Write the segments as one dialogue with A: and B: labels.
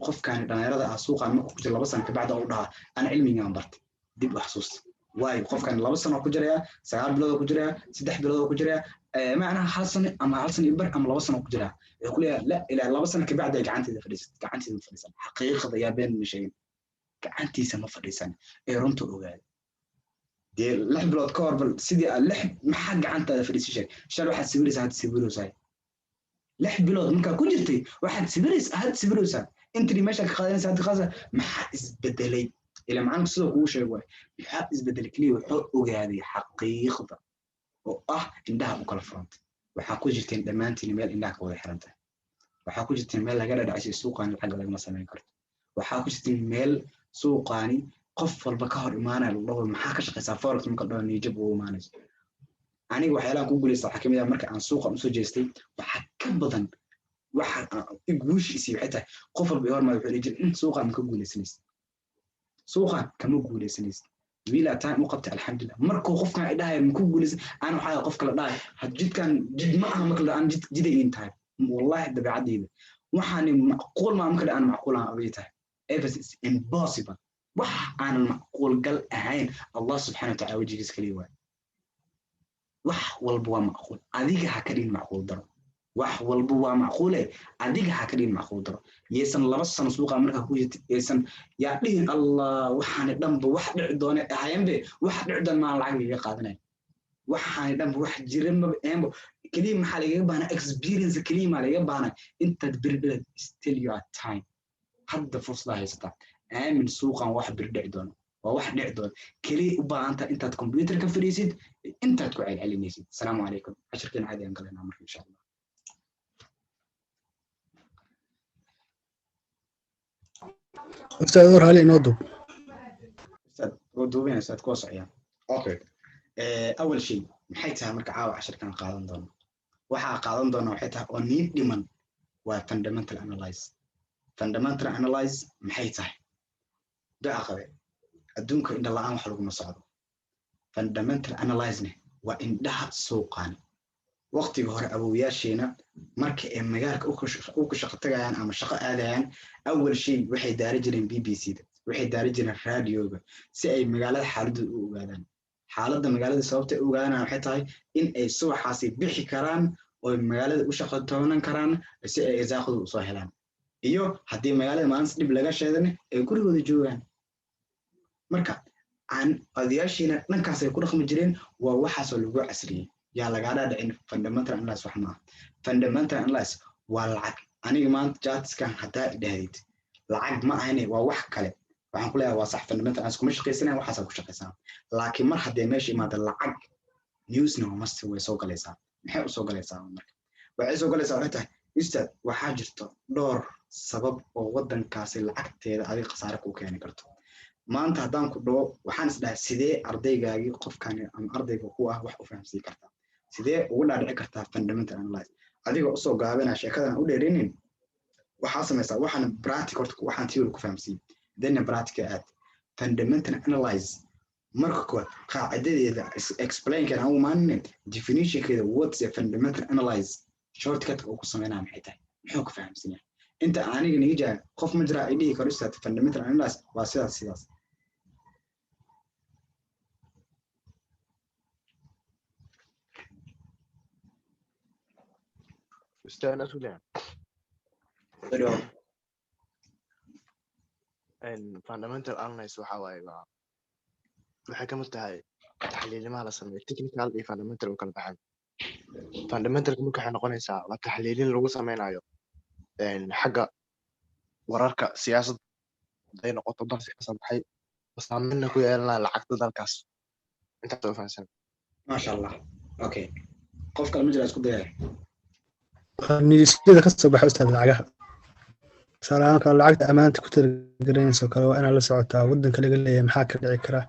A: Qofkaani dhalinyarada ah suuqaan markuu ku jiro 2 sano kabacdi u dhahaa, "Ana cilmigaan bartay"? Dib u xasuusta. Waayo, qofkan 2 sano ku jiraya, 9 bilood ku jiraya, 3 bilood ku jiraya, macnaha hal sano ama hal sano iyo bar ama 2 sano ku jiraa, wuxuu ku leeyahay, "La ilaa 2 sano kabacdi ay gacanteeda fadhiisat." Gacanteeda ma fadhiisan. Xaqiiqada yaa been ma sheegin, gacantiisa ma fadhiisan ee runta ogaada. Dee 6 bilood ka hor bal sidii aad lix maxaa gacantaada fadhiisi sheeg. Shal waxaad sawiraysaa, hadda sawiraysaa. 6 bilood markaa ku jirtay waxaad sawiraysaa, hadda sawiraysaa. Intri meesha ka qaadanaysa, hadda qaadaysa. Maxaa isbedelay? Ila macalinka sidoo kugu sheeg waay. Maxaa isbedelay? Keliya wuxuu ogaaday xaqiiqda oo ah indhaha u kala furantay. Waxaa ku jirteen dhammaantiin meel indhaha ka wada xiran tahay. Waxaa ku jirteen meel laga dhadhacisay suuqaani lacag lagama samayn karto. Waxaa ku jirteen meel suuqaani qof walba ka hor imaanaya, la dhaho, "Maxaa ka shaqaysaa forex?" Marka dhaho, niyajab ugu imaanayso. Aniga waxyaalahan ku guuleysta waxaa kamid ah marka aan suuqan usoo jeestay, waxaa ka badan waxa guushiisii waxay tahay, qof walba i hormaada wuxuu dhihi jiray, "Suuqan ma ka guuleysanaysid, suuqan kama guuleysanaysid." Wiilaa time u qabtay, alxamdulillah. Markuu qofkan ay dhahaya, "Maku guuleysan," ana waxaa qofka la dhahay, "Had jidkan jid ma aha." Marka la aan jid jiday in tahay, wallahi dabeecadeyda waxaani macquul maa. Marka aan macquul ahaan abay tahay, everything is impossible. Wax aanan macquul gal ahayn Allah subxaana wa tacaala wejigiis kaliya waay. Wax walba waa macquul, adiga ha ka dhigin macquul daro. Wax walba waa macquule, adiga ha ka dhigin macquul daro. Yeesan 2 sano suuqa markaa ku jirta yeesan yaa dhihin, "Allah, waxaani dhanba wax dhici doone ahayanbe, wax dhici doon maan lacag lagaga qaadanaya, waxaani dhanba wax jira maba eenbo." Keliya maxaa lagaga baahnaa? Experience keliya maa lagaga baahnaa. Intaad beri dhilad, still your time, hadda fursadaa haysataa. Aamin suuqan wax beri dhici doono waa wax dhici doona. Keliya u baahan tahay intaad computer ka fadhiisid, intaad ku celcelinaysid. Asalaamu calaykum. Cashirkeena caadi aan galaynaa marka, insha Allah.
B: Ustaad, war hali inoo dub.
A: Ustaad waa duubinaya, ustaad kuwa socyaa. Okay, awal shay maxay tahay marka caawa cashirkan qaadan doono? Waxaa qaadan doona waxay tahay oo niin dhiman waa fundamental analyze. Fundamental analyze maxay tahay? Duca qabe, adduunka indha la'aan wax laguma socdo. Fundamental analyze-ne waa indhaha suuqaani. Waqtiga hore awowyaasheena marka ay magaalka u ku shaqo tagayaan ama shaqo aadayaan, awal shay waxay daari jireen BBC da, waxay daari jireen raadioga si ay magaalada xaaladooda u ogaadaan. Xaaladda magaalada sababta ay u ogaadaan waxay tahay in ay subaxaasi bixi karaan oo magaalada u shaqo toonan karaan si ay irsaaqadu usoo helaan, iyo haddii magaalada maalinta dhib laga sheedana ay gurigooda joogaan. Marka aan odayaashiina dhankaas ay ku dhaqmi jireen, waa waxaasoo lagu casriyey. Yaa lagaa dhaadhicin fundamental analysis wax maaha. Fundamental analysis waa lacag. Aniga maanta chartskan haddaa idhahdid lacag ma ahane, waa wax kale, waxaan ku leeyahay waa sax. Fundamental analysis kuma shaqaysanaya, waxaasaa ku shaqaysanaa. Laakiin mar haddee meesha imaada lacag, newsna must way soo galaysaa. Maxay usoo galaysaa? Marka waxay soo galaysaa waxay tahay, ustaad, waxaa jirto dhowr sabab oo waddankaasi lacagteeda adiga khasaare kuu keeni karto. Maanta haddaan ku dhaho, waxaan is dhahay, sidee ardaygaagii qofkani ama ardayga ku ah wax u fahamsiin kartaa? Sidee ugu dhaadhici kartaa fundamental analyze adigoo usoo gaabinaya sheekadan u dheerinin? Waxaa samaysaa waxaan practic horta, waxaan theory ku fahamsiin, then practical aad. Fundamental analyze marka koowaad qaacidadeeda explainkeeda aan u imaanin, definitionkeeda. What's a fundamental analyze? Shortcutka uu ku sameynaya maxay tahay? Muxuu ku fahamsan yahay? Inta aniga niga jaa, qof ma jiraa ay dhihi karo, "Ustaad, fundamental analyze waa sidaas sidaas"?
C: Ustaad Asulian.
A: Soo
C: Fundamental analysis waxa waaye waa waxay ka mid tahay taxliilimaha la sameeyo. Technical iyo fundamental u kala baxaan. Fundamentalka marka waxay noqonaysaa waa taxliilin lagu sameynayo xagga wararka siyaasadda haday noqoto dalka ka soo baxay, saameynna ku yeelanaya lacagta dalkaas. Intaas oo fahansan.
A: Maasha Allah. Okay, qof kale ma jira isku dayaya?
B: Newsyada ka soo baxa, ustaad, lacagaha tusaale ahaan kale, lacagta ammaanta ku talagelinayso kale, waa inaad la socotaa waddanka laga leeyahay, maxaa ka dhici kara,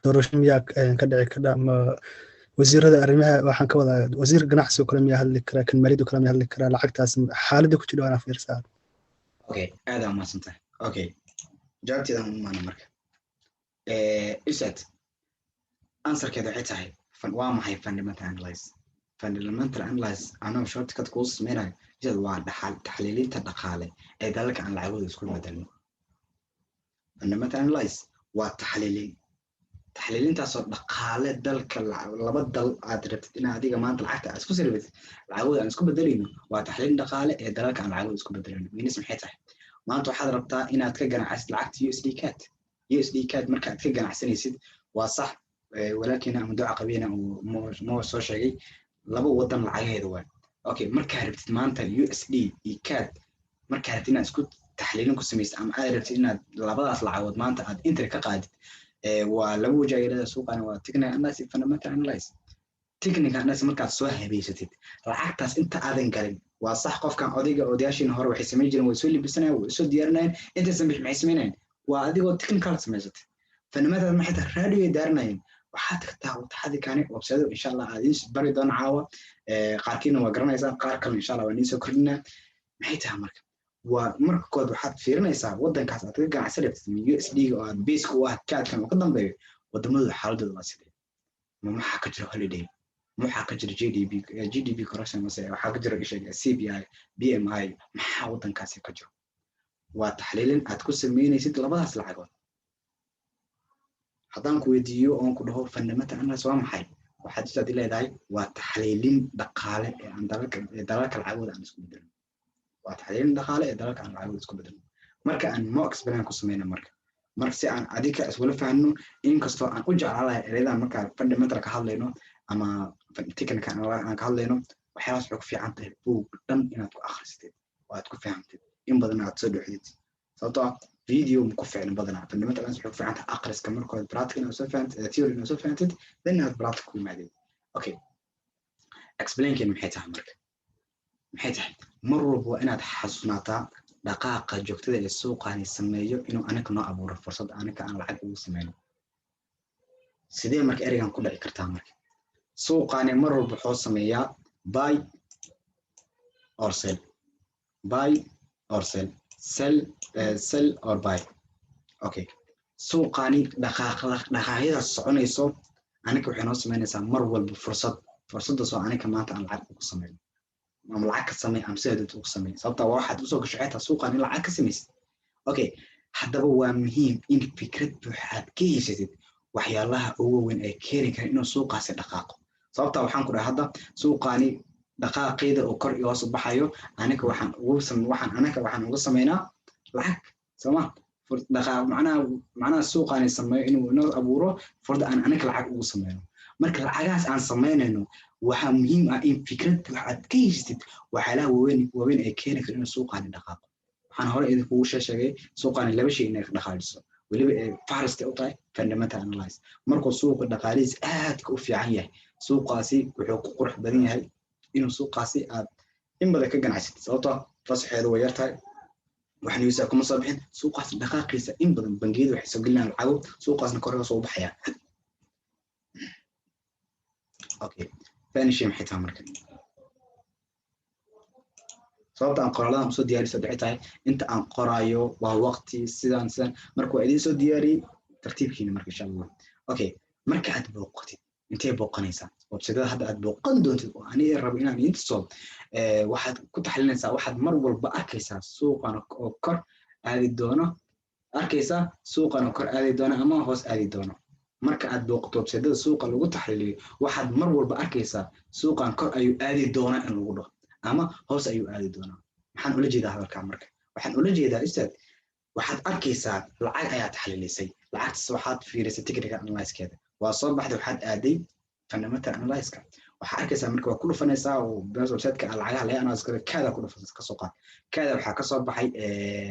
B: doorasho miyaa ka dhici kara, ama wasiirada arrimaha, waxaan ka wadaa wasiir ganacsi oo kale miyaa hadli kara, kan maaliyad oo kale miyaa hadli kara, lacagtaas xaaladda ku jira waa inaad fiirsaa.
A: Okay, aad aa umahadsan tahay. Okay, jawaabteeda aan umaana marka. Ustaad, answerkeeda waxay tahay waa maxay fundamental analyze? Fundamental analysis anoo shortcut kuu sameynayo jid waa dhaxal taxliilinta dhaqaale ee dalalka aan lacagooda isku bedelno. Fundamental analysis waa taxliilin, taxliilintaasoo dhaqaale dalka laba dal aad rabtid inaad adiga maanta lacagta aad isku sarbatid, lacagooda aan isku bedelayno. Waa taxliilin dhaqaale ee dalalka aan lacagooda isku bedelayno. Means maxay tahay? Maanta waxaad rabtaa inaad ka ganacsid lacagta USD CAD. USD CAD marka aad ka ganacsanaysid, waa sax walaalkiina ama duca qabiyana uu mo soo sheegay, laba wadan lacagaheeda waay. Okay, markaa rabtid maanta USD iyo CAD, markaa rabtid inaad isku taxliilin ku samaysid ama aad rabtid inaad labadaas lacagood maanta aad entry ka qaadid, waa laba waji ay leedahay suuqani: waa technical analysis iyo fundamental analysis. Technical analysis markaad soo habeysatid lacagtaas inta aadan galin, waa sax qofkan odayga, odayaashiina hore waxay samayn jireen, way soo libisanayaan, way soo diyaarinayaan. Intaysan bixin maxay samaynayaan? Waa adigoo technical samaysatay. Fundamental maxay tahay? Radio ay daaranayeen. Waxaad tagtaa wataxadikani website, insha Allah aad idiin bari doona caawa. Qaarkiina waa garanaysaa, qaar kalena insha Allah waa idiin soo kordhinaa. Maxay tahay marka? Waa marka kood waxaad fiirinaysaa waddankaas aad ka ganacsan rabtid, USD oo aad base u ah, CAD-kan oo ka dambeeyo. Waddamadooda xaaladooda waa sidee? Ma maxaa ka jira holiday? Ma waxaa ka jira GDP, GDP correction, mase waxaa ka jira isheeg CPI, PMI? Maxaa waddankaasi ka jiro? Waa taxliilin aad ku sameynaysid labadaas lacagood. Haddaan ku weydiiyo oon ku dhaho fundamental analysis waa maxay, waxaad ustaad leedahay waa taxliilin dhaqaale ee aan dalalka, ee dalalka lacagooda aan isku bedelno. Waa taxliilin dhaqaale ee dalalka aan lacagooda isku bedelno. Marka aan mo explain ku sameyno, marka si aan adika iswala fahanno, inkastoo aan u jeclaan lahay ereyada markaa fundamental ka hadlayno ama technical aan ka hadlayno, waxyaalahaas waxay ku fiican tahay buug dhan inaad ku akhrisatid oo aad ku fahamtid, in badan aad soo dhuxdid, sababtoo ah video ma ku ficna badanaa. Fundamental analysis waxay ku fiican tahay akhriska marka hore, practical inaad soo fahantid, theory inaad soo fahantid, then aad practical ku yimaadid. Okay, explainkeena maxay tahay marka? Maxay tahay? Mar walba waa inaad xasuusnaataa dhaqaaqa joogtada ee suuqani sameeyo inuu anaga noo abuuro fursad anaga aan lacag ugu sameyno. Sidee marka ereygan ku dhici kartaa? Marka suuqani mar walba wuxuu sameeyaa buy or sell, buy or sell, sell, sell or buy. Okay, suuqani dhaqaaqyada soconayso anaga waxay noo sameynaysaa mar walba fursad, fursaddaasoo anaga maanta aan lacag ugu sameyno ama lacag ka samey ama sidaa doonta ugu samey, sababta waa waxaad usoo gasho xitaa suuqan in lacag ka samaysid. Okay, haddaba waa muhiim in fikrad buuxa aad ka heshatid waxyaalaha ugu waaweyn ee keeni kara inuu suuqaasi dhaqaaqo, sababta waxaan ku dhahay hadda suuqaani dhaqaaqeeda oo kor iyo hoos u baxayo aniga waxaan ugu waxaan anaga waxaan uga sameynaa lacag, sooma? Dhaqaaq macnaha suuqaani sameeyo inuu inoo abuuro furda aan anaga lacag ugu sameyno. Marka lacagahaas aan sameynayno, waxaa muhiim ah in fikrad buuxa aad ka heshatid waxyaalaha waaweyn ee keeni kara inuu suuqaani dhaqaaqo. Waxaan hore idinkugu sheegay suuqaani laba shay inay dhaqaajiso, weliba ee farista u tahay fundamental analysis. Markuu suuqa dhaqaalihiis aadka u fiican yahay, suuqaasi wuxuu ku qurux badan yahay inuu suuqaasi aad in badan ka ganacsatid, sababtoo fasaxeedu way yartahay, wax newsa kuma soo bixin, suuqaas dhaqaaqiisa in badan bangiyada waxay soo gelinayaan lacago, suuqaasna kor soo baxaya. Okay, thani shay maxay tahay marka? Sababta aan qoraaladan usoo diyaariso waxay tahay inta aan qoraayo waa waqti sidaan sidaan. Marka waa idiin soo diyaariyey tartiibkiina marka, insha Allah. Okay, marka aad booqatid, intee booqanaysaa? Websiteda hadda aad booqan doontid oo aniga rabo inaan idiin tuso, waxaad ku taxliinaysaa, waxaad mar walba arkaysaa suuqan oo kor aadi doono, arkaysaa suuqan oo kor aadi doono ama hoos aadi doono. Marka aad booqato websiteda suuqa lagu taxliiliyo, waxaad mar walba arkaysaa suuqan kor ayuu aadi doonaa in lagu dhaho ama hoos ayuu aadi doonaa. Maxaan ula jeedaa hadalkaa marka? Waxaan ula jeedaa, ustaad, waxaad arkaysaa lacag ayaa taxliilisay, lacagtaas waxaad fiirisay technical analysiskeeda, waa soo baxday, waxaad aaday fundamental analysiska. Waxaa arkaysaa marka waa ku dhufanaysaa websiteka lacagaha laga analysis karo, CAD-a ku dhufanaysa, kasoo qaad CAD-a, waxaa kasoo baxay,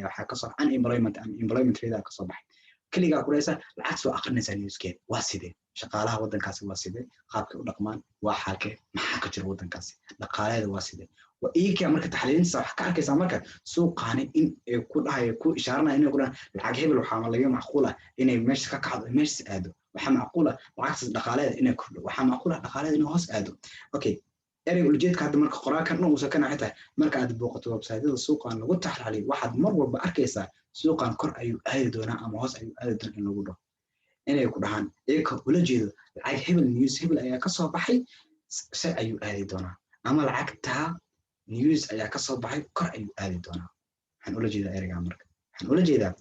A: waxaa kasoo unemployment and employment rate kasoo baxay. Keligaa ku dhahaysaa lacagtaas waa aqrinaysaa, newskeeda waa sidee, shaqaalaha waddankaasi waa sidee, qaabkay u dhaqmaan waa xaalkee, maxaa ka jira waddankaasi, dhaqaalaheeda waa sidee. Waa iyaga marka taxliilintiisa waxaa ka arkaysaa marka suuqaani in ay ku dhahayo, ku ishaaranaya inay ku dhahan lacag hebel waxaa laga macquul ah inay meesha ka kacdo, meeshas aado. Waxaa macquul ah lacagtaas dhaqaalaheeda inay kordho, waxaa macquul ah dhaqaalaheeda inay hoos aado. Okay, ereyga ujeedka hadda marka qoraalkan dhan uusan ka naxi tahay, marka aad booqato websiteyada suuqan lagu taxliiliyo, waxaad mar walba arkaysaa suuqan kor ayuu aadi doonaa ama hoos ayuu aadi doonaa in lagu dhaho, inay ku dhahaan iyagoo ula jeedo lacag hebel news hebel ayaa kasoo baxay. Sell ayuu aadi doonaa, ama lacagtaa news ayaa kasoo baxay, kor ayuu aadi doonaa. Waxaan ula jeedaa ereygaa marka, waxaan ula jeedaa,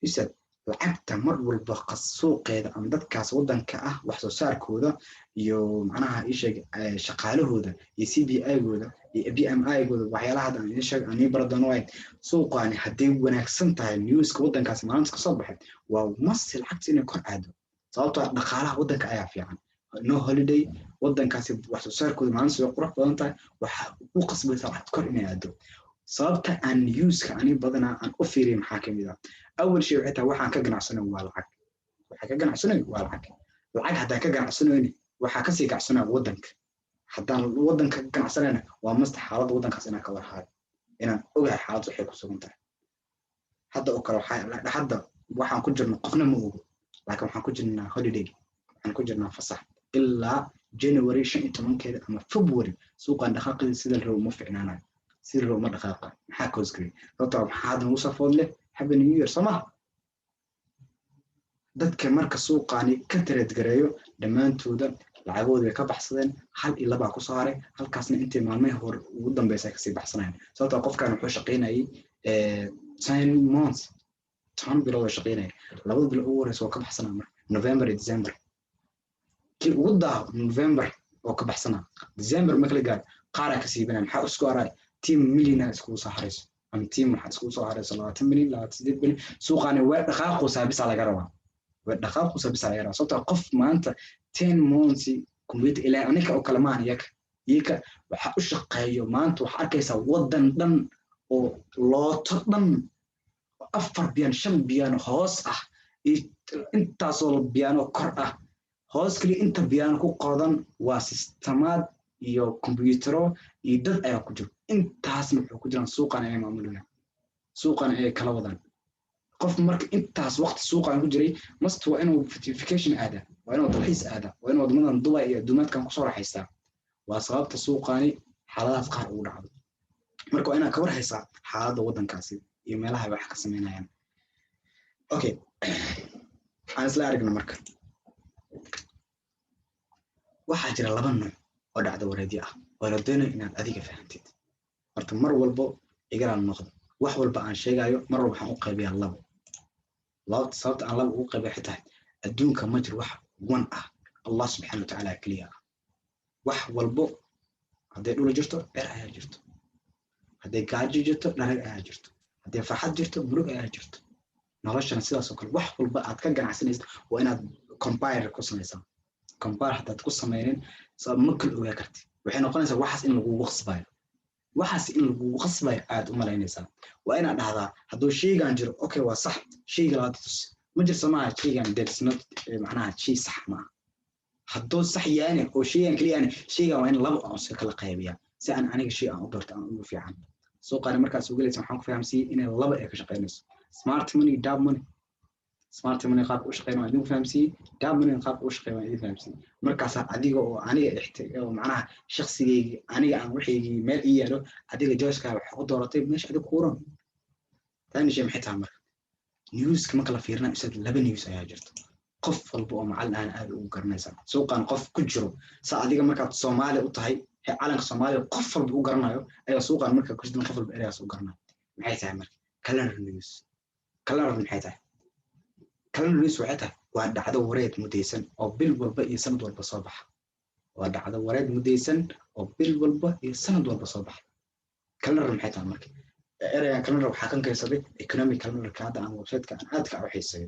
A: ustaad, lacagta mar walba suuqeeda ama dadkaas waddanka ah wax soo saarkooda iyo macnaha isheeg shaqaalahooda iyo CPI-gooda iyo PMI-gooda, waxyaalaha hadda aan idin sheeg aan ii bara doono waay. Suuqaani hadday wanaagsan tahay, newska waddankaasi maalinta kasoo baxay, waa must lacagta inay kor aado, sababtoo ah dhaqaalaha waddanka ayaa fiican, no holiday, waddankaasi wax soo saarkooda maalinta way qurux badan tahay, waxa ku qasbaysa lacagta kor inay aado. Sababta aan newska ani badanaa aan u fiiriya maxaa kamid ah? Awal shay waxay tahay, waxaan ka ganacsanayo waa lacag. Waxaa ka ganacsanayo waa lacag. Lacag haddaan ka ganacsanayni, waxaa kasii ganacsanaya waddanka. Haddaan waddanka ka ganacsanayna, waa must xaaladda waddankaas inaan ka warhaayo, inaan ogahay xaaladda waxay ku sugan tahay. Hadda oo kale hadda waxaan ku jirno qofna ma ogo, laakiin waxaan ku jirnaa holiday, waxaan ku jirnaa fasax ilaa January 15-keeda ama February. Suuqan dhaqaaqida sida la rabo uma ficnaanayo, sida la rabo uma dhaqaaqa. Maxaa cause gareeyay? Sababtoo maxaa hadda nagu soo food leh? Happy New Year, soo maha? Dadka marka suuqaani ka trade gareeyo dhammaantooda lacagooda way ka baxsadeen, hal iyo labaa kusoo haray. Halkaasna intay maalmihii hore ugu dambeysa kasii baxsanayaan, sababtoo qofkan wuxuu shaqaynayay 10 months, 10 bilood oo shaqaynaya. 2da bilo ugu horeysa waa ka baxsanaa marka, November iyo December. Kii ugu daaho November oo ka baxsanaa, December marka la gaaro qaaraa ka siibanaya. Maxaa isku haray? Team million iskugu soo harayso ama team waxaa iskugu soo harayso 20 milyan, 28 milyan. Suuqaani waa dhaqaaquusaa bisa laga rabaa, waa dhaqaaquusaa bisa laga rabaa, sababtoo qof maanta 10 months computer ilaa anika oo kale maahan. Iyaka waxa u shaqeeyo maanta waxaa arkaysaa waddan dhan oo looto dhan, afar biyaan, shan biyaan hoos ah iyo intaasoo biyaano kor ah. Hoos kaliya inta biyaano ku qodan waa sistamaad iyo kombiyuutaro iyo dad ayaa ku jiro. Intaasna wuxuu ku jiraan suuqan ayay maamulayaan, suuqan ayay kala wadaan. Qof marka intaas waqti suuqan ku jiray, must waa inuu vacation aadaa, waa inuu dalxiis aadaa, waa inuu wadamadan Dubai iyo adduumaadkan kusoo raaxaystaa. Waa sababta suuqani xaaladahaas qaar ugu dhacdo. Marka waa inaad ka war haysaa xaaladda waddankaasi iyo meelaha ay wax ka sameynayaan. Okay, aan isla aragna. Marka waxaa jira laba nooc oo dhacdo wareedyo ah oo la doonayo inaad adiga fahantid. Horta mar walbo igalaan noqdo, wax walba aan sheegayo mar walba waxaan u qaybiyaa labo. Sababta aan laba ugu qaybiya waxay tahay, adduunka ma jiro wax one ah, Allah subxaana watacaala keliya ah. Wax walbo, hadday dhula jirto, cer ayaa jirto; hadday gaajo jirto, dharag ayaa jirto; hadday farxad jirto, murug ayaa jirto. Noloshana sidaas oo kale, wax walba aad ka ganacsanaysid waa inaad compare ku samaysaa. Compare haddaad ku sameynin, ma kala ogaa karti. Waxay noqonaysaa waxaas in lagugu qasbayo, waxaas in lagugu qasbayo aad u malaynaysaa. Waa inaad dhahdaa, hadduu shaygan jiro, okay, waa sax. Shayga labaad tus ma jirto maaha. Shaygan there is not, macnaha shay sax maaha. Hadduu sax yaani oo shaygan keliya yaani, shaygan waa in laba aan iska kala qaybiyaa si aan aniga shay aan u doorto aan ugu fiican. Suuqaani markaad soo gelaysa, waxaan ku fahamsiiyey inay laba ay ka shaqaynayso: smart money, dumb money. Smart money qaabka u shaqeyn waan idin fahamsiiyey, dumb money qaabka u shaqeyn waan idin fahamsiiyey. Markaasaa adiga oo aniga oo macnaha shaqsigeygii aniga aan waxaygii meel ii yaalo, adiga choice-kaa waxaa ku dooratay meesha adiga kuuran. Tani shay maxay tahay? Marka newska marka la fiirinayo, isaga laba news ayaa jirta. Qof walba oo macallin ahna aad ugu garanaysaa suuqan qof ku jiro, sa adiga markaad Soomaali u tahay, calanka Soomaaliya qof walba u garanayo ayaa suuqan markaa ku jirtan qof walba ereygaas u garanayo. Maxay tahay marka calendar news? Calendar maxay tahay? Calendar news waxay tahay waa dhacdo wareed mudaysan oo bil walba iyo sanad walba soo baxa. Waa dhacdo wareed mudaysan oo bil walba iyo sanad walba soo baxa. Calendar maxay tahay marka? Ereygan calendar waxaa kan kaysaday economic calendarka hadda aan websiteka aan aadka u xiiseeyo.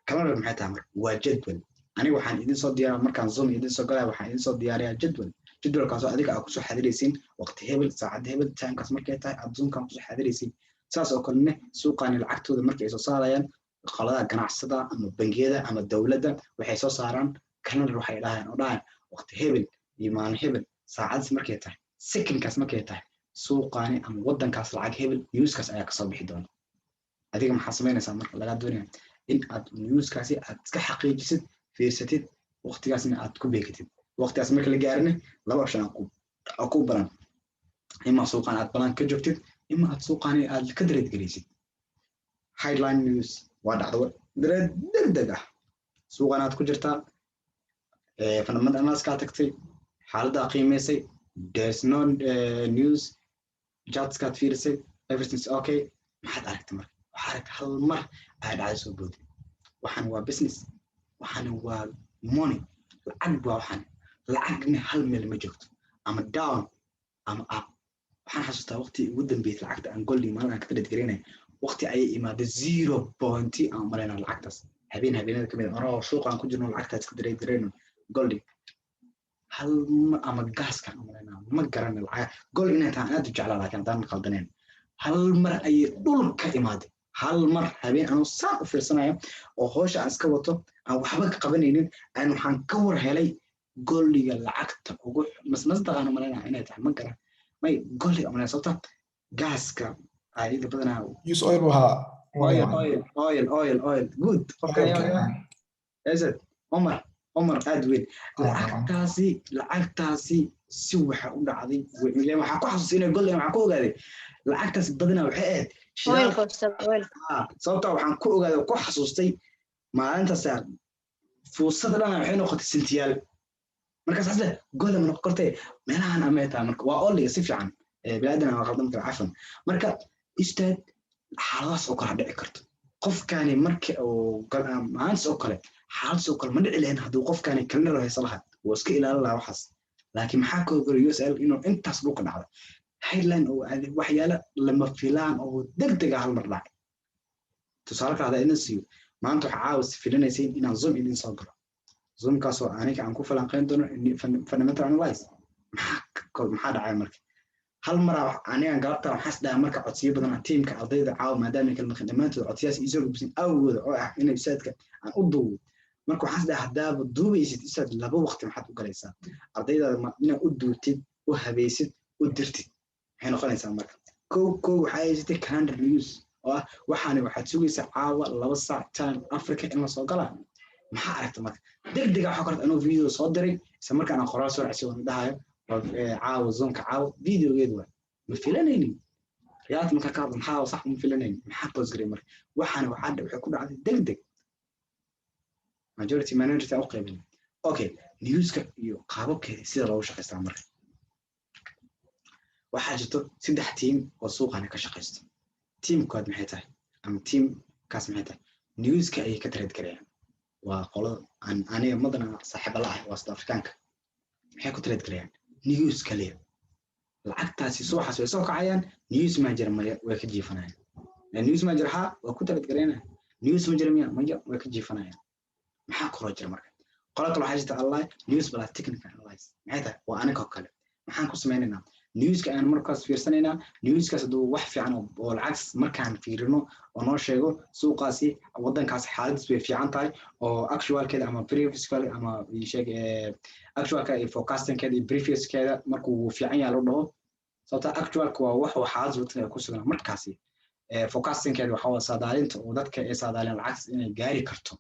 A: Calendar maxay tahay marka? Waa jadwal. Aniga waxaan idin soo diyaara markaan Zoom idin soo galaya, waxaan idin soo diyaariyaa jadwal. Jadwalkaasoo adiga aad kusoo xadiraysiin waqti hebel, saacad hebel, timekaas markay tahay aad Zoomkan kusoo xadiraysiin. Saas oo kalene suuqaani lacagtooda markay soo saarayaan qoladaha ganacsada ama bangiyada ama dowladda, waxay soo saaraan calendar. Waxay dhahayaan oo dhahayaan waqti hebel iyo maalin hebel, saacadaas markay tahay, secondkaas markay tahay, suuqaani ama waddankaas lacag hebel newskaas ayaa kasoo bixi doona. Adiga maxaa samaynaysaa marka? Lagaa doonaya in aad newskaasi aad iska xaqiijisid, fiirsatid, waqtigaasna aad ku beegatid. Waqtigaas marka la gaarina, laba option aa ku baran: ima suuqaan aad balan ka joogtid, ima aad suuqaani aad ka trade gelaysid. Headline news waa dhacdo trade degdeg ah. Suuqan aad ku jirtaa, fundamental analysis tagtay, Xaaladdaa qiimaysay, there's no news, chartskaad fiirisay, everything's okay. Maxaad aragtay marka? Waxaa aragtay hal mar ayaa dhacday soo booday. Waxaan waa business, waxaana waa money, lacag waa waxaan. Lacagna hal meel ma joogto, ama down ama up. Waxaan xasuustaa waqti ugu dambeysay lacagta aan goldi maalin aan ka trade garaynay, waqti ayay imaaday 0 point aan malaynaa lacagtaas, habeen habeenada kamid ah, anoo suuqaan ku jirno lacagtaas ka trade garayno goldi hal mar ama gaaska aan malaynaa, ma garana lacag gold inay tahay aan aad u jeclaa, laakiin haddaan qaldaneen hal mar ayay dhulka imaaday. Hal mar habeen anoo saan u fiirsanayo oo howsha aan iska wato, aan waxba ka qabanaynin, aan waxaan ka war helay goldiga lacagta ugu masmasdaqaan malaynaa inay tahay, ma garan may goldiga malaynaa, sababta gaaska ayada badanaa.
D: Use oil buu ahaa.
A: Oil, oil, oil, oil, oil, good. Qofka ayaa Omar, Omar aad weyn. Lacagtaasi si waxa u dhacday, waxaa ku xasuustay inay goldiga, waxaan ku ogaaday lacagtaas badanaa waxay ahayd sababta waxaan ku ogaaday oo ku xasuustay maalintaas fuusada dhana waxay noqotay sentiyaal. Markaas asle golda ma noqon kartay meelahan amay tahay. Marka waa oliga si fiican bilaadan waa qaldan kara, cafan. Marka istaad xaaladahaas oo kale dhici karto qofkani marka uu maalintaas oo kale, xaaladaas oo kale ma dhici lahayn hadduu qofkani calendar haysan lahaa, wuu iska ilaalin lahaa waxaas. Laakiin maxaa ka ogolay USL inuu intaas dhulka dhacdo, headline oo waxyaalo lama filaan oo degdeg ah hal mar dhacay? Tusaale kale hadaa idin siiyo, maanta waxaa caawa filanaysayn inaan Zoom idin soo galo, Zoomkaasoo aniga aan ku falanqeyn doono fundamental analyze. Maxaa dhacay marka? Hal maraa anigan galabta waxaas dhaha marka codsiyo badan tiimka ardayda caawa, maadaama kala maqan dhammaantood codsiyaas iisoo gudbisin awgooda oo ah inay ustaadka aan u duubo. Marka waxaas dhaha, haddaaba duubaysid ustaad, laba waqti maxaad u galaysaa ardaydaada inaad u duubtid, u habaysid, u dirtid? Maxay noqonaysaa marka? Kow kow waxaa haysatay calendar news oo ah waxaani waxaad sugaysaa caawa 2 saac time Africa in lasoo galaa. Maxaa aragta marka? Degdega waxaa korta anuu video soo diray, isla markaan aan qoraal soo racsiyo waan dhahayo caawa Zoomka, caawa videogeedu waa ma filanaynin. Reality markaa ka hadlo, maxaa sax ma filanaynin? Maxaa post garay marka? Waxaani waxaa waxay ku dhacday degdeg, majority minority aan u qaybin. Okay, newska iyo qaababkeeda sida loogu shaqaystaa. Marka waxaa jirto saddex team oo suuqani ka shaqaysto. Teamkood maxay tahay ama teamkaas maxay tahay? Newska ayay ka trade garayaan. Waa qolada aan aniga madana saaxiiba la ah, waa South Africaanka. Maxay ku trade garayaan? News kaliya. Lacagtaasi subaxaas way soo kacayaan, news maa jira? Maya, way ka jiifanayaan. News maa jira? Ha, waa ku trade garaynaya. News ma jira miya? Maya, way ka jiifanayaan. Maxaa kaloo jira marka? Qola kale waxaa jirta allah news plus technical analyze. Maxay tahay? Waa aniga oo kale. Maxaan ku sameynaynaa? Newska ayaan markaas fiirsanaynaa. Newskaas hadduu wax fiican oo lacag markaan fiirino oo noo sheego suuqaasi, waddankaasi xaaladiis way fiican tahay, oo actualkeeda ama previouskeeda ama sheeg actualka iyo forecastingkeeda iyo previouskeeda markuu fiican yahay loo dhaho. Sababta actualka waa wax oo xaaladda waddanka ay ku sugan markaasi, forecastingkeeda waxa waa saadaalinta oo dadka ay saadaalin lacagtaas inay gaari karto,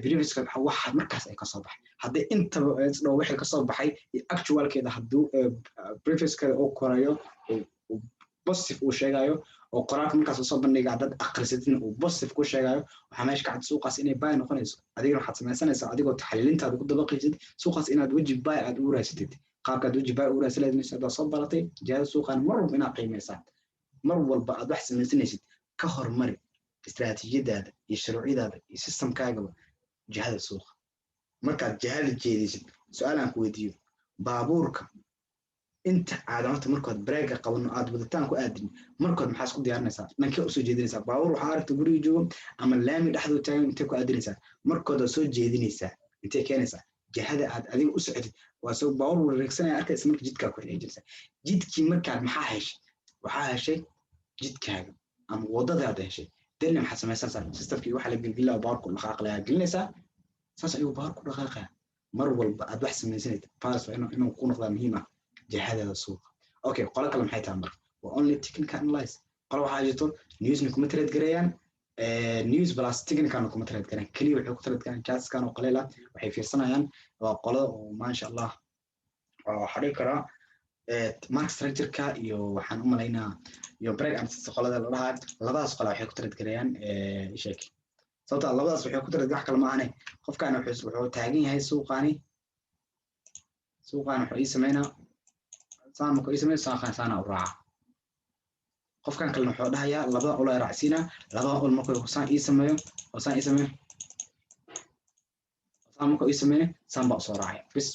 A: previouskeeda waxa markaas ay kasoo baxay. Haddii intaba isdhow wixii kasoo baxay iyo actualkeeda, hadduu previouskeeda uu korayo, positive uu sheegayo, oo qoraalka markaas usoo bandhiga haddaad akhrisatidna uu positive ku sheegayo, waxaa meesha ka cad suuqaas inay buy noqonayso. Adigana waxaad samaysanaysaa adigoo taxliilintaada ku dabaqaysid suuqaas inaad weji buy aad ugu raasatid. Qaabkaad weji buy ugu raadsan lahayd haddaad soo baratay jihada suuqan, mar walba inaad qiimaysaa, mar walba aad wax samaysanaysid, ka hormari istiraatiijiyadaada iyo shuruucyadaada iyo systemkaagaba jihada suuqa. Markaad jihada jeedisid, su-aal aan ku weydiiyo: baabuurka inta aadan horta markood breega qabano aad wadataan ku aadin, markood maxaa isku diyaarinaysaa? Dhankee usoo jeedinaysaa? Baabuur waxaa aragta guriga joogo ama laami dhexdoo taagan, intee ku aadinaysaa? Markood waad soo jeedinaysaa, intee keenaysaa? Jihada aad adiga u socotid. Waa soo baabuur wareegsanaya arkaysa, marka jidkaa ku xijinaysaa jidkii. Markaad maxaa heshay? Waxaa heshay jidkaaga ama wadadaad heshay. Denna maxaad samaysanaysaa? Systemkii waxa la gelgelaa baabuurku dhaqaaqlayaa gelinaysaa, saas ayuu baabuurku dhaqaaqaya. Mar walba aad wax samaysanayid, faras waa inuu ku noqdaa muhiim ah jihadaada suuqa. Okay, qolo kale maxay tahay marka? Waa only technical analyze. Qolo waxaa jirto newsna kuma trade gareeyaan, news plus technicalna kuma trade gareeyaan, keliya waxay ku trade gareeyaan chartskan oo qaliil ah waxay fiirsanayaan. Waa qolada oo maasha Allah waxaa dhihi karaa market structure-ka iyo waxaan u malaynaa iyo break and qolada la dhahaa. Labadaas qola waxay ku trade gareeyaan sheek, sababta labadaas waxay ku trade wax kale ma ahane, qofkan wuxuu taagan yahay suuqaani. Suuqaan wuxuu ii sameynaa saan, markuu ii sameeyo saaqaan saana u raaca. Qofkan kalena wuxuu dhahayaa labada ul ay raacsiinaa. Labada ul markuu saan ii sameeyo oo saan ii sameeyo, saan markuu ii sameeyo, saan baa usoo raacaya. Bis,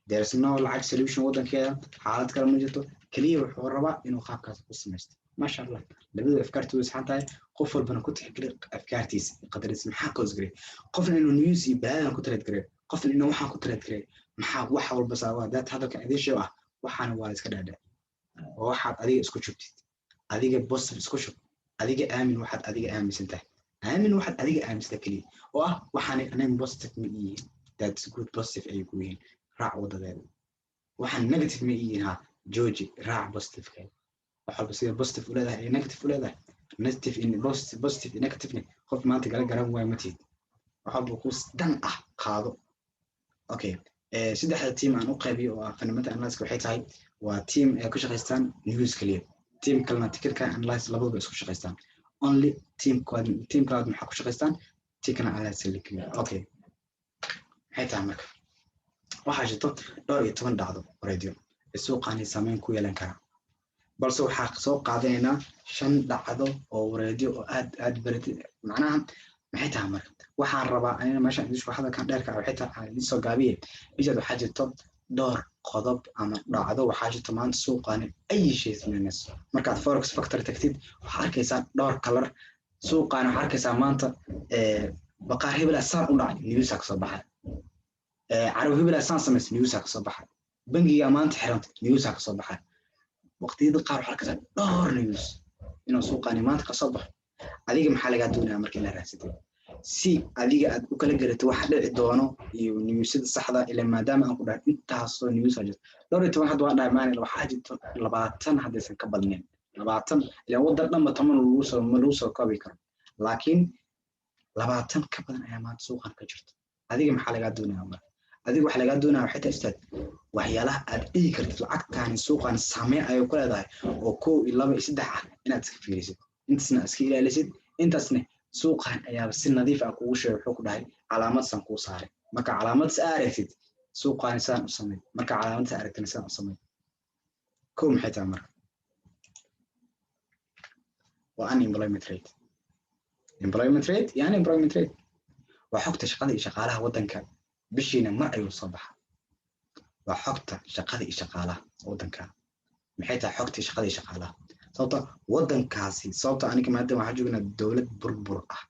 A: there is no lacag solution waddankeeda, xaalad kale ma jirto. Keliya wuxuu rabaa inuu qaabkaas ku samaysto. Maasha Allah, labadu afkaartu way saxan tahay. Qof walbana ku tixgeli afkaartiisa iyo qadariisa. Maxaa cause gareey qofna inuu news iyo balaadan ku trade gareeyo, qofna inuu waxaan ku trade gareeyo? Maxaa wax walba saa waa daad hadalkan idiin sheego ah. Waxaana waa la iska dhaadhac oo waxaad adiga isku shubtid. Adiga positive isku shub, adiga aamin waxaad adiga aaminsan tahay, aamin waxaad adiga aaminsan keliya oo ah waxaanay anaga positive ma iyihiin. That's good, positive ayay ku yihiin, raac wadadeeda. Waxaan negative ma iyihiin, ha jooji, raac positive-keeda. Wax walba sida positive u leedahay ay negative u leedahay, negative in positive, positive in negative. Qof maanta gala garan waayo ma tihid. Wax walba ku dan ah qaado. Okay, saddexda team aan u qaybiyo oo ah fundamental analysis waxay tahay: waa team ay ku shaqaystaan news kaliya, team kalena technical analysis, labaduba isku shaqaystaan only. Team koowaad, team kalaad maxaa ku shaqaystaan? Technical analysis kaliya. Okay, maxay tahay marka? Waxaa jirto dhowr iyo toban dhacdo radio ee suuqaani saameyn ku yeelan kara, balse waxaa soo qaadanaynaa shan dhacdo oo wareedyo oo aad aad baratid. Macnaha maxay tahay marka? Waxaan rabaa anina meeshaan idin hadalkan dheerka waxay tahay aan idin soo gaabiye ishaad. Waxaa jirto dhowr qodob ama dhacdo, waxaa jirto maanta suuqaani ay shay samaynayso. Markaad Forex Factory tagtid, waxaa arkaysaa dhowr kalar suuqaani. Waxaa arkaysaa maanta baqaar hebelaa saan u dhacay, newsaa kasoo baxay. Carab hebelaa saan samaysa, newsaa kasoo baxay. Bangigaa maanta xirantay, newsaa kasoo baxay. Waqtiyada qaar waxaa arkaysaa dhowr news inuu suuqaani maanta kasoo baxo. Adiga maxaa lagaa doonaya marka? Inaad raadsatay si adiga aad u kala garato waxa dhici doono iyo newsada saxda ila, maadaama aan ku dhahay intaasoo news aa jirto, dhowr iyo toban. Hadda waan dhahay maalin waxaa jirto 20, haddaysan ka badnayn 20, ilaan waddan dhanba 10 lagu soo ma lagu soo koobi karo, laakiin 20 ka badan ayaa maanta suuqan ka jirto. Adiga maxaa lagaa doonaya marka? Adiga waxaa lagaa doonaya waxay tahay, ustaad, waxyaalaha aad dhihi kartid lacagtaani suuqan saameyn ayay ku leedahay oo kow iyo laba iyo saddex ah inaad iska fiirisid, intaasna iska ilaalisid. Intaasna suuqan ayaaba si nadiif ah kugu sheegay. Wuxuu ku dhahay calaamadsan kuu saaray. Marka calaamad sa aragtid, suuqaani sidaan u samey. Marka calaamad sa aragtina, sidaan u samey. Kow maxay tahay marka? Waa unemployment rate. Employment rate iyo unemployment rate waa xogta shaqada iyo shaqaalaha waddanka. Bishiina mar ayuu soo baxaa. Waa xogta shaqada iyo shaqaalaha waddanka. Maxay tahay xogta shaqada iyo shaqaalaha? Sababta waddankaasi, sababta aniga maadaama waxaan joognaa dowlad burbur ah,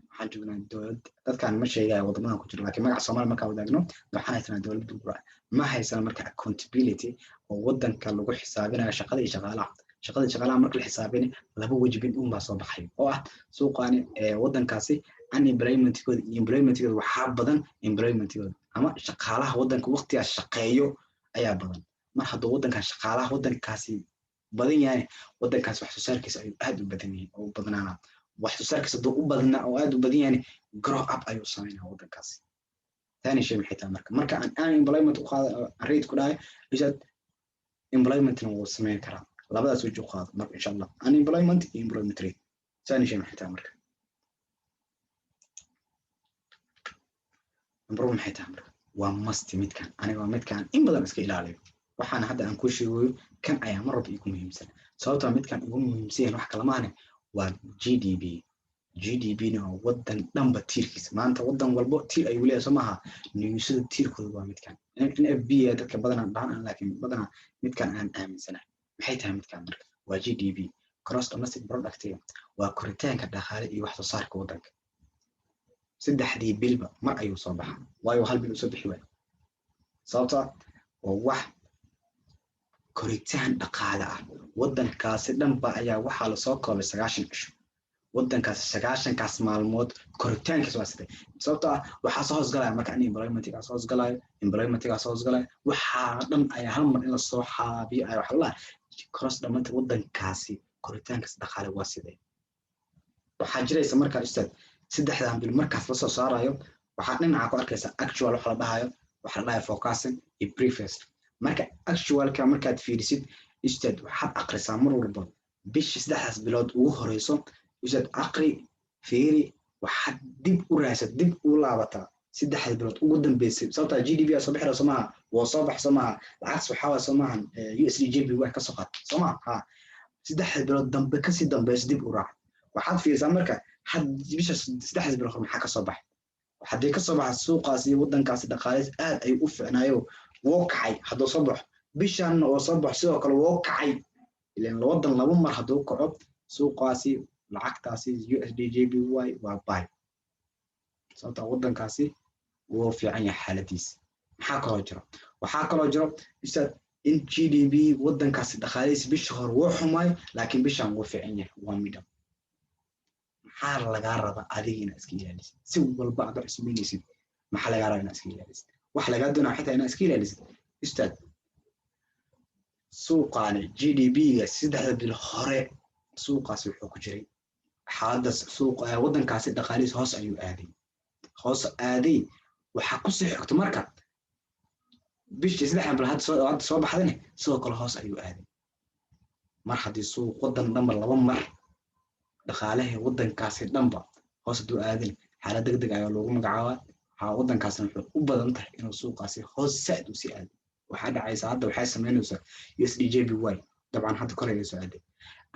A: waxaan joognaa dowlad dadkaan ma sheegayo waddamadan ku jiro, laakiin magaca Soomaaliya markaan wadaagno, waxaan haysanaa dowlad burbur ah. Ma haysana marka accountability oo waddanka lagu xisaabinayo shaqada iyo shaqaalaha. Shaqada iyo shaqaalaha marka la xisaabinayo, laba wajibin un baa soo baxay oo ah suuqaani waddankaasi unemploymentkooda iyo employmentkooda. Waxaa badan employmentkooda ama shaqaalaha waddanka waqtigaas shaqeeyo ayaa badan. Mar hadduu waddankan shaqaalaha waddankaasi badan yahay, waddankaas wax soo saarkiisa ayuu aad u badan yahay oo u badnaana. Wax soo saarkiisa hadduu u badnaa oo aad u badan yahay, grow up ayuu sameynaa waddankaasi. Thani shay maxay tahay marka? Marka aan unemployment u qaada rate ku dhahay isaad, employmentna wuu sameyn karaa. Labadaas weji u qaado marka, insha Allah, unemployment iyo employment rate. Thani shay maxay tahay marka? Number one maxay tahay marka? Waa must midkan. Aniga waa midkan in badan iska ilaaliyo. Waxaana hadda aan kuu sheegayo kan ayaa mar walba igu muhiimsan. Sababtoo midkan igu muhiimsan yahay wax kale maahane, waa GDP. GDP na waa wadan dhanba tiirkiisa. Maanta wadan walbo tiir ayuu leeyahay, soo maaha? Newsada tiirkooda waa midkan NFP dadka badanaa dhahan, laakiin badanaa midkan aan aaminsanahay. Maxay tahay midkan marka? Waa GDP, gross domestic product, waa koritaanka dhaqaale iyo wax soo saarka wadanka. Saddexdii bilba mar ayuu soo baxaa. Waayo hal bil usoo bixi waayo? Sababta waa wax koritaan dhaqaale ah wadankaasi dhanba ayaa waxaa lasoo koobay 90 cisho. Wadankaasi 90-kaas maalmood koritaankiis waa sidee? Sababtoo ah waxaa soo hoosgalaya marka unemploymentigaa soo hoosgalayo, employmentigaa soo hoosgalayo, waxaa dhan ayaa hal mar in lasoo xaabiyo ayaa waxa la cross dhammaanta wadankaasi koritaankaas dhaqaale waa sidee. Waxaa jiraysa markaa, ustaad, saddexdan bil markaas lasoo saarayo, waxaa dhinaca ku arkaysa actual waxa la dhahayo, waxa la dhahayo forecasting iyo previous. Marka actualka markaad fiirisid, ustaad, waxaad aqrisaa mar walba bishii saddexdaas bilood ugu horeyso. Ustaad, aqri, fiiri, waxaad dib u raasad, dib u laabataa. 3da bilood ugu dambeysay, sababtaa GDP soo bixira, soo maaha? Waa soo bax, soo maaha? Lacagtaas waxaa waay, soo maahan? USD JPY wax ka soo qaat, soo maaha? Ha, 3da bilood dambe kasii dambeyso dib u raac. Waxaad fiirisaa marka had bisha 3da bilood hore maxaa kasoo baxay. Haddii kasoo baxa suuqaasi iyo waddankaasi dhaqaaliis aad ayuu u ficnaayo, woo kacay. Hadduu soo baxo bishan oo soo baxo, sidoo kale woo kacay. Ilan waddan laba mar hadduu kaco suuqaasi, lacagtaasi USD JPY waa buy, sababta waddankaasi wuu fiican yahay xaaladiisa. Maxaa kaloo jiro? Waxaa kaloo jiro, ustaad, in GDP waddankaasi dhaqaalihiisa bisha hore wuu xumaay, laakiin bishan wuu fiican yahay, waa midham. Maxaa lagaa rabaa adiga? Inaad iska ilaalisid si walba aad wax samaynaysid. Maxaa lagaa rabaa? Inaad iska ilaalisid. Waxa lagaa doonaya xitaa inaad iska ilaalisid, ustaad, suuqaani GDP-ga 3da bil hore suuqaasi wuxuu ku jiray xaaladdaas. Suuq waddankaasi dhaqaalihiisa hoos ayuu aaday, hoos aaday. Waxaa kusii xigto marka bishii 3da bil hadda soo baxdane, sidoo kale hoos ayuu aaday. Mar haddii suuq waddan dhanba laba mar dhaqaalaha waddankaasi dhanba hoos hadduu aadin, xaalad deg deg ayaa loogu magacaabaa. Waxaa waddankaasna wuxuu u badan tahay inuu suuqaasi hoos sa'id u sii aado. Waxaa dhacaysa hadda, waxay samaynaysaa USD JPY dabcan hadda kor ayay soo aaday.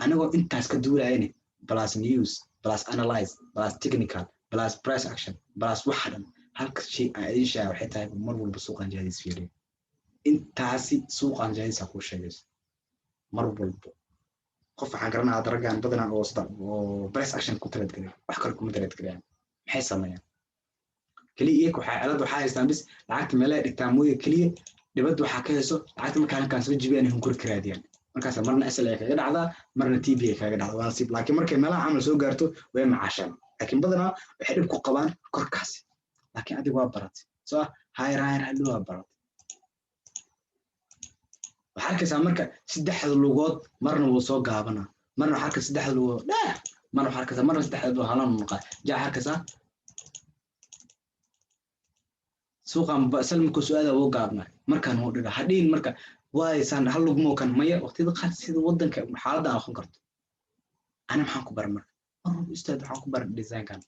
A: Anigoo intaas ka duulayane, plus news, plus analyze, plus technical, plus price action, plus waxa dhan, halka shay aan idin sheega waxay tahay: mar walba suuqan jihadiis fiiriya. Intaasi suuqan jihadiisa kuu sheegayso. Mar walbo qof waxaan garanaa hadda raggan badanaa oo sida oo price action ku trade gareeya, wax kale kuma trade gareeyaan. Maxay sameeyaan? Keliya iyaga waxaa cilad waxaa haystaan bis lacagta meelaha dhigtaan mooye. Keliya dhibadda waxaa ka hayso lacagta markaa halkaan soo jibiyaan, hunguri ka raadiyaan. Markaas marna SL ay kaga dhacdaa, marna TP ay kaga dhacdaa, waa nasiib. Laakiin markay meelaha camal soo gaarto way macaashaan, laakiin badanaa waxay dhib ku qabaan korkaasi. Laakiin adiga waa baratay, soo ah higher higher high waa baratay. Waxaa arkaysaa marka saddexda lugood marna wuu soo gaabanaa, marna waxaa arkaysaa saddexda lugood dheer, marna waxaa arkaysaa marna saddexda lugood halan noqaa jaa. Waxaa arkaysaa suuqan sal markuu su-aada wuu gaabnaa, markaan wuu dhigaa hadhiin. Marka waaysaan hal lugmoo kan maya. Waqtiyada qaar sida waddanka xaaladda aan noqon karto. Ani maxaan ku baray marka? Mar walba, ustaad, waxaan ku baray designkan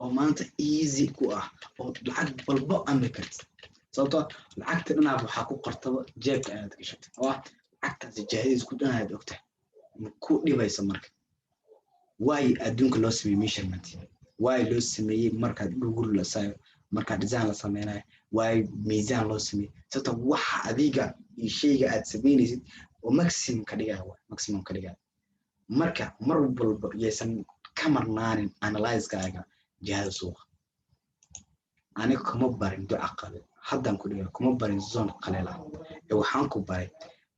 A: oo maanta easy ku ah oo lacag walbo amri kartid, sababtoo lacagta dhanaab waxaa ku qortaba jeebka ayaad gashatay oo ah lacagtaasi jahadiis ku dhan ayaad ogtahay, ma ku dhibaysa. Marka waayo adduunka loo sameeyey measurement, waayo loo sameeyey markaad Google la sayo, markaa design la sameynayo, waayo miisaan loo sameeyey, sababta waxa adiga iyo shayga aad sameynaysid oo maximum ka dhigaya, waay maximum ka dhigaya. Marka mar walba yaysan ka marnaanin analyzekaaga jihada suuqa. Aniga kuma barin duca qabe haddaan ku dhiga, kuma barin zone qaleel ah ee waxaan ku baray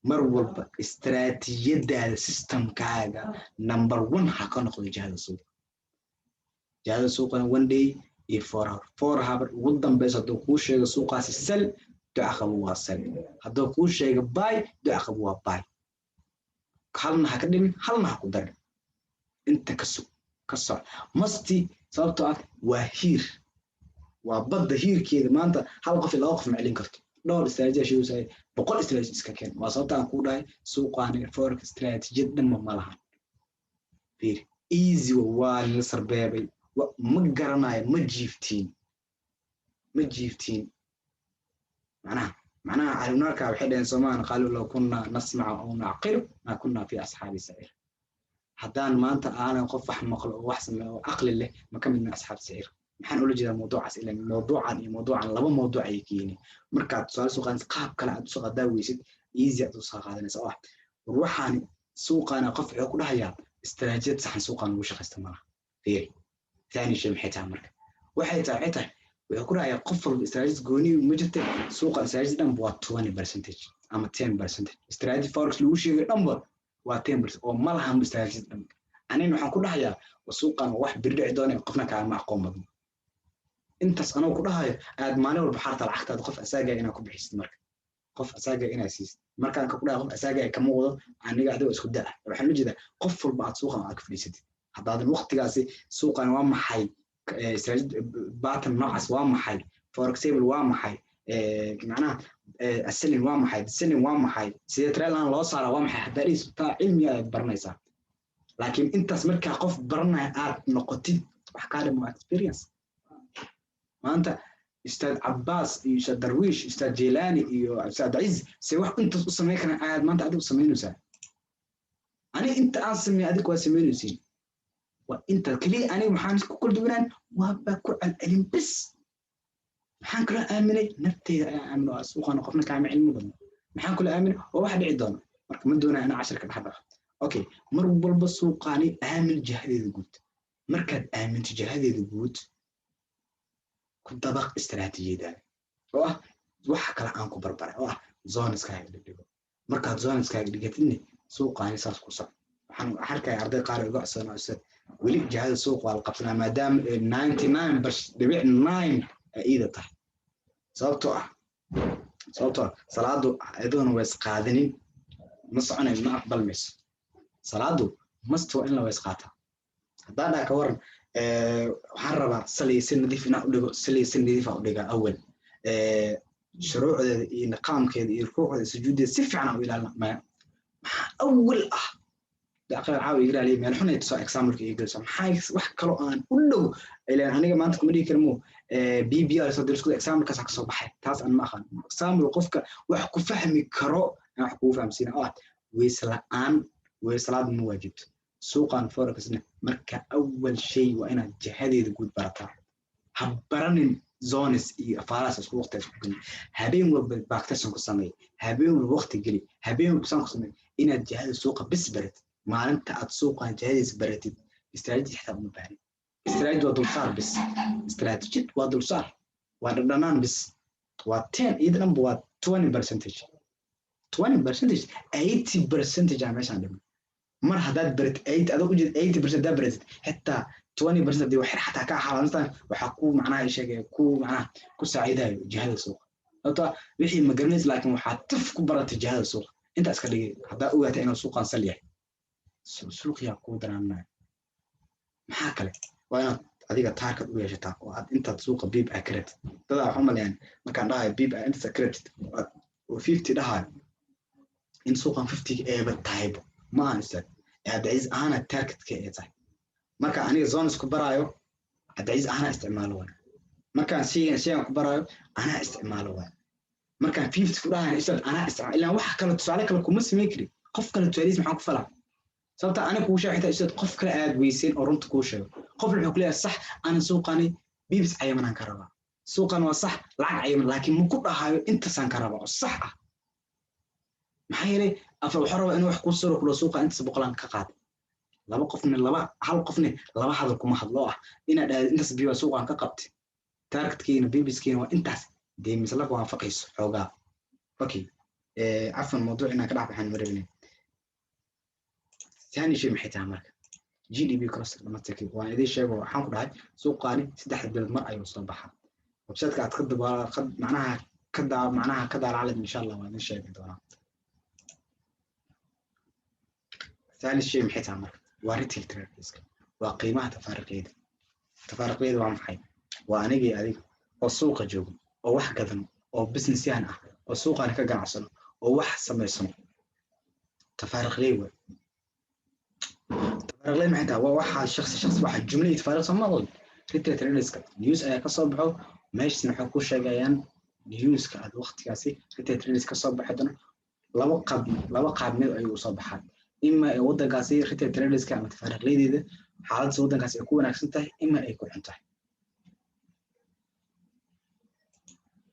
A: mar walba istaraatiijiyadaada, systemkaaga number one ha ka noqdo jihada suuqa. Jihada suuqana one day iyo 4 hour, 4 hour ugu dambeysa. Hadduu kuu sheego suuqaasi sell, duca qabo, waa sell. Hadduu kuu sheego buy, duca qabo, waa buy. Halna ha ka dhimin, halna ha ku darin, inta ka sug, ka soc masti, sababtoo ah waa hiir, waa badda hiirkeeda. Maanta hal qof iyo laba qof ma celin karto. Dhowr istaraatiiji sheegaysaa, 100 istaraatiiji iska keen. Waa sababta aan kuu dhahay suuqaani forex istaraatiijiyad dhanba ma lahan. Fiir, easy waa la sarbeebay. Ma garanayo, ma jiiftiin, ma jiiftiin. Macnaha ahlunaarka waxay dhaheen, soomaan? قالوا لو كنا نسمع أو نعقل ما كنا في أصحاب السعير. Haddaan maanta aanan qof wax maqlo oo wax sameeyo oo caqli leh, ma ka midna asxaab saciir. Maxaan ula jeedaa mawduucaas? Ilan mawduucan iyo mawduucan laba mawduuc ayay keeni. Markaad tusaale soo qaadanaysa, qaab kale aad usoo qaadaa weysid, easy aad usoo qaadanaysa oo ah war waxaan suuqaana qof wuxuu ku dhahayaa istaraatiijiyad saxan suuqaan lagu shaqaysta malaha. Fiiri, thani shay maxay tahay marka? Waxay tahay wuxuu ku dhahayaa qof walba istaraatiijiyad gooni ma jirta. Suuqa istaraatiijiyad dhanba waa 20% ama 10%. Istaraatiijiyad forex lagu sheegay dhanba waa 10% oo ma lahan istaraatiijiyad dhan. Anina waxaan ku dhahayaa suuqan waa wax biri dhici doona, qofna kaama aqoon badno. Intaas anoo ku dhahayo aad maalin walba xaarta lacagtaada qof asaagaa inaad ku bixisid, marka qof asaagaa inaad siisid. Markaan ka ku dhahay qof asaagaa kama wado aniga adigoo isku da. Waxaan la jeedaa qof walba aad suuqan aad ka fadhiisatid, haddaadan waqtigaasi suuqan waa maxay, pattern noocaas waa maxay, for example waa maxay, macnaha ascending waa maxay, descending waa maxay, sidee trendline loo saaraa waa maxay, haddaa dhis taa cilmiga aad baranaysaa. Laakiin intaas markaa qof baranaya aad noqotid, wax kaa dhimo experience. Maanta Ustaad Cabbaas iyo Ustaad Darwiish, Ustaad Jeelaani iyo Ustaad Ciz se wax intaas u samayn karaan aad maanta adiga u samaynaysaa. Aniga inta aan sameey adiga waa samaynaysiin, waa inta keliya. Aniga maxaan isku kala duwanaan? Waaba ku celcelin bis. Maxaan kaloo aaminay? Nafteyda ayaan aamino oo suuqaan qofna kaama cilmi badno. Maxaan kaloo aaminay? Oo wax dhici doona. Marka ma doonaya inaan cashirka dhex baxo. Okay, mar walba suuqaani aamin jihadeeda guud. Markaad aaminto jihadeeda guud, ku dabaq istaraatiijiyadaada oo ah waxa kale aan ku barbaray, oo ah zoneskaaga dhigdhigo. Markaad zoneskaaga dhigatidne, suuqaani saas ku soco. Waxaan arkaya arday qaar iga codsanoo, "Ustaad, weli jihada suuq waa la qabsanaa," maadaama 99.9 ay iida tahay. Sababtoo ah salaadu iyadoona ways qaadanin ma soconayso, ma aqbalmayso. Salaadu must waa in la ways qaataa. Haddaan dhaha ka waran, waxaan rabaa saliya si nadiif inaan u dhigo, saliya si nadiif aan u dhigaa awal, shuruucdeeda iyo niqaamkeeda iyo rukuucdeeda, sujuuddeeda si fiican aan u ilaalina. Maya, maxaa awal ah aqal caawa iga ilaaliya meel xun ay tusaa example iga geliso. Maxaa wax kaloo aan u dhow ilaan aniga maanta kuma dhigi karmo BBR soo dirskuda example-kaas ka soo baxay. Taas aan ma aqaan. Example qofka wax ku fahmi karo aan wax kugu fahamsiina oo ah weyse la'aan weyse la'aan ma waajibto suuqan forexna. Marka awal shay waa inaad jihadeeda guud barataa. Ha baranin zones iyo afaarahaas, isku waqti isku gelin. Habeen walba backtesting ku sameey, habeen walba waqti geli, habeen walba saan ku sameey inaad jihada suuqa bis baratid. Maalinta aad suuqan jihadiisa baratid, istaraatiiji xitaa uma baahnin. Istaraatiiji waa dulsaar bis. Istaraatiijid waa dulsaar, waa dhadhanaan bis, waa 10 iyada dhanba, waa 20 percentage, 20 percentage, 80% aa meeshaan dhiman. Mar haddaad baratid 80, adoo ujeed 80% haddaad baratid, xitaa 20% hadii wax xataa ka xalaanstaan, waxaa ku macnaha sheegaya ku macnaha ku saacidayo jihada suuqa. Sababtoo ah wixii ma garanaysa, laakiin waxaa tif ku baratay jihada suuqa. Intaa iska dhigay haddaa ogaatay inuu suuqan sal yahay, suuqiyaa kuu daraanaya. Maxaa kale? Waa inaad adiga target u yeeshataa oo aad intaad suuqa pip aa ka rabtid. Dadaa waxaa umalayaan markaan dhahayo pip aa intaas ka rabtid oo 50 dhahayo in suuqan 50 eeba tahaybo. Ma ahan, ustaad Cabdicasiis ahaana targetka ay tahay. Marka aniga zones ku baraayo, Cabdicasiis ahaana isticmaalo waay. Markaan shaygan ku baraayo, anaa isticmaalo waay. Markaan 50 ku dhahayo, ustaad, anaa isticmaalo. Ilaan wax kale tusaale kale kuma samayn karin. Qof kale tusaalihiis maxaan ku falaa? Sababta aniga kuu sheego xitaa, ustaad, qof kale aad weyseen oo runta kuu sheego, qof wuxuu ku leeyahay, "Sax, ana suuqani pips cayimanaan ka rabaa, suuqan waa sax, lacag cayiman," laakiin ma ku dhahayo intaasaan ka rabaa oo sax ah. Maxaa yeelay afar waxaa rabaa inuu wax kuu siro kulo suuqa intaas boqolaan ka qaad. Laba qofne laba, hal qofne laba hadal kuma hadlo ah inaad dhahdo intaas biba suuqan ka qabtay, targetkiina pipskiina waa intaas, dee misla waafaqayso xoogaa. Okay, cafwan, mawduuc inaan ka dhex baxaan ma rabine. ثاني شيء maxay tahay marka? GDP cross domestic waan idiin sheego. Waxaan ku dhahay suuqaani 3 bilood mar ayuu soo baxaa. Websiteka aad ka daba macnaha ka daa macnaha ka daalacalid, insha Allah waan idiin sheegi doonaa. ثالث شيء maxay tahay marka? Waa retail traders, waa qiimaha tafaariqyada. Tafaariqyada waa maxay? Waa anigii adiga oo suuqa joogo oo wax gadan oo business yahan ah oo suuqaan ka ganacsano oo wax samaysano. Tafaariqley waay. Tafaariqley maxay tahay? Waa waxa shakhsi shakhsi, waxa jumla iyo tafaariq soo maqal. Retail traderska news ayaa kasoo baxo meeshasna waxay ku sheegayaan newska aad waqtigaasi retail traders kasoo baxi doono. Laba qaab mid ayuu usoo baxaa: ima ay waddankaasi retail traderska ama tafaariqleydeeda xaaladda waddankaasi ay ku wanaagsan tahay, ima ay ku xun tahay.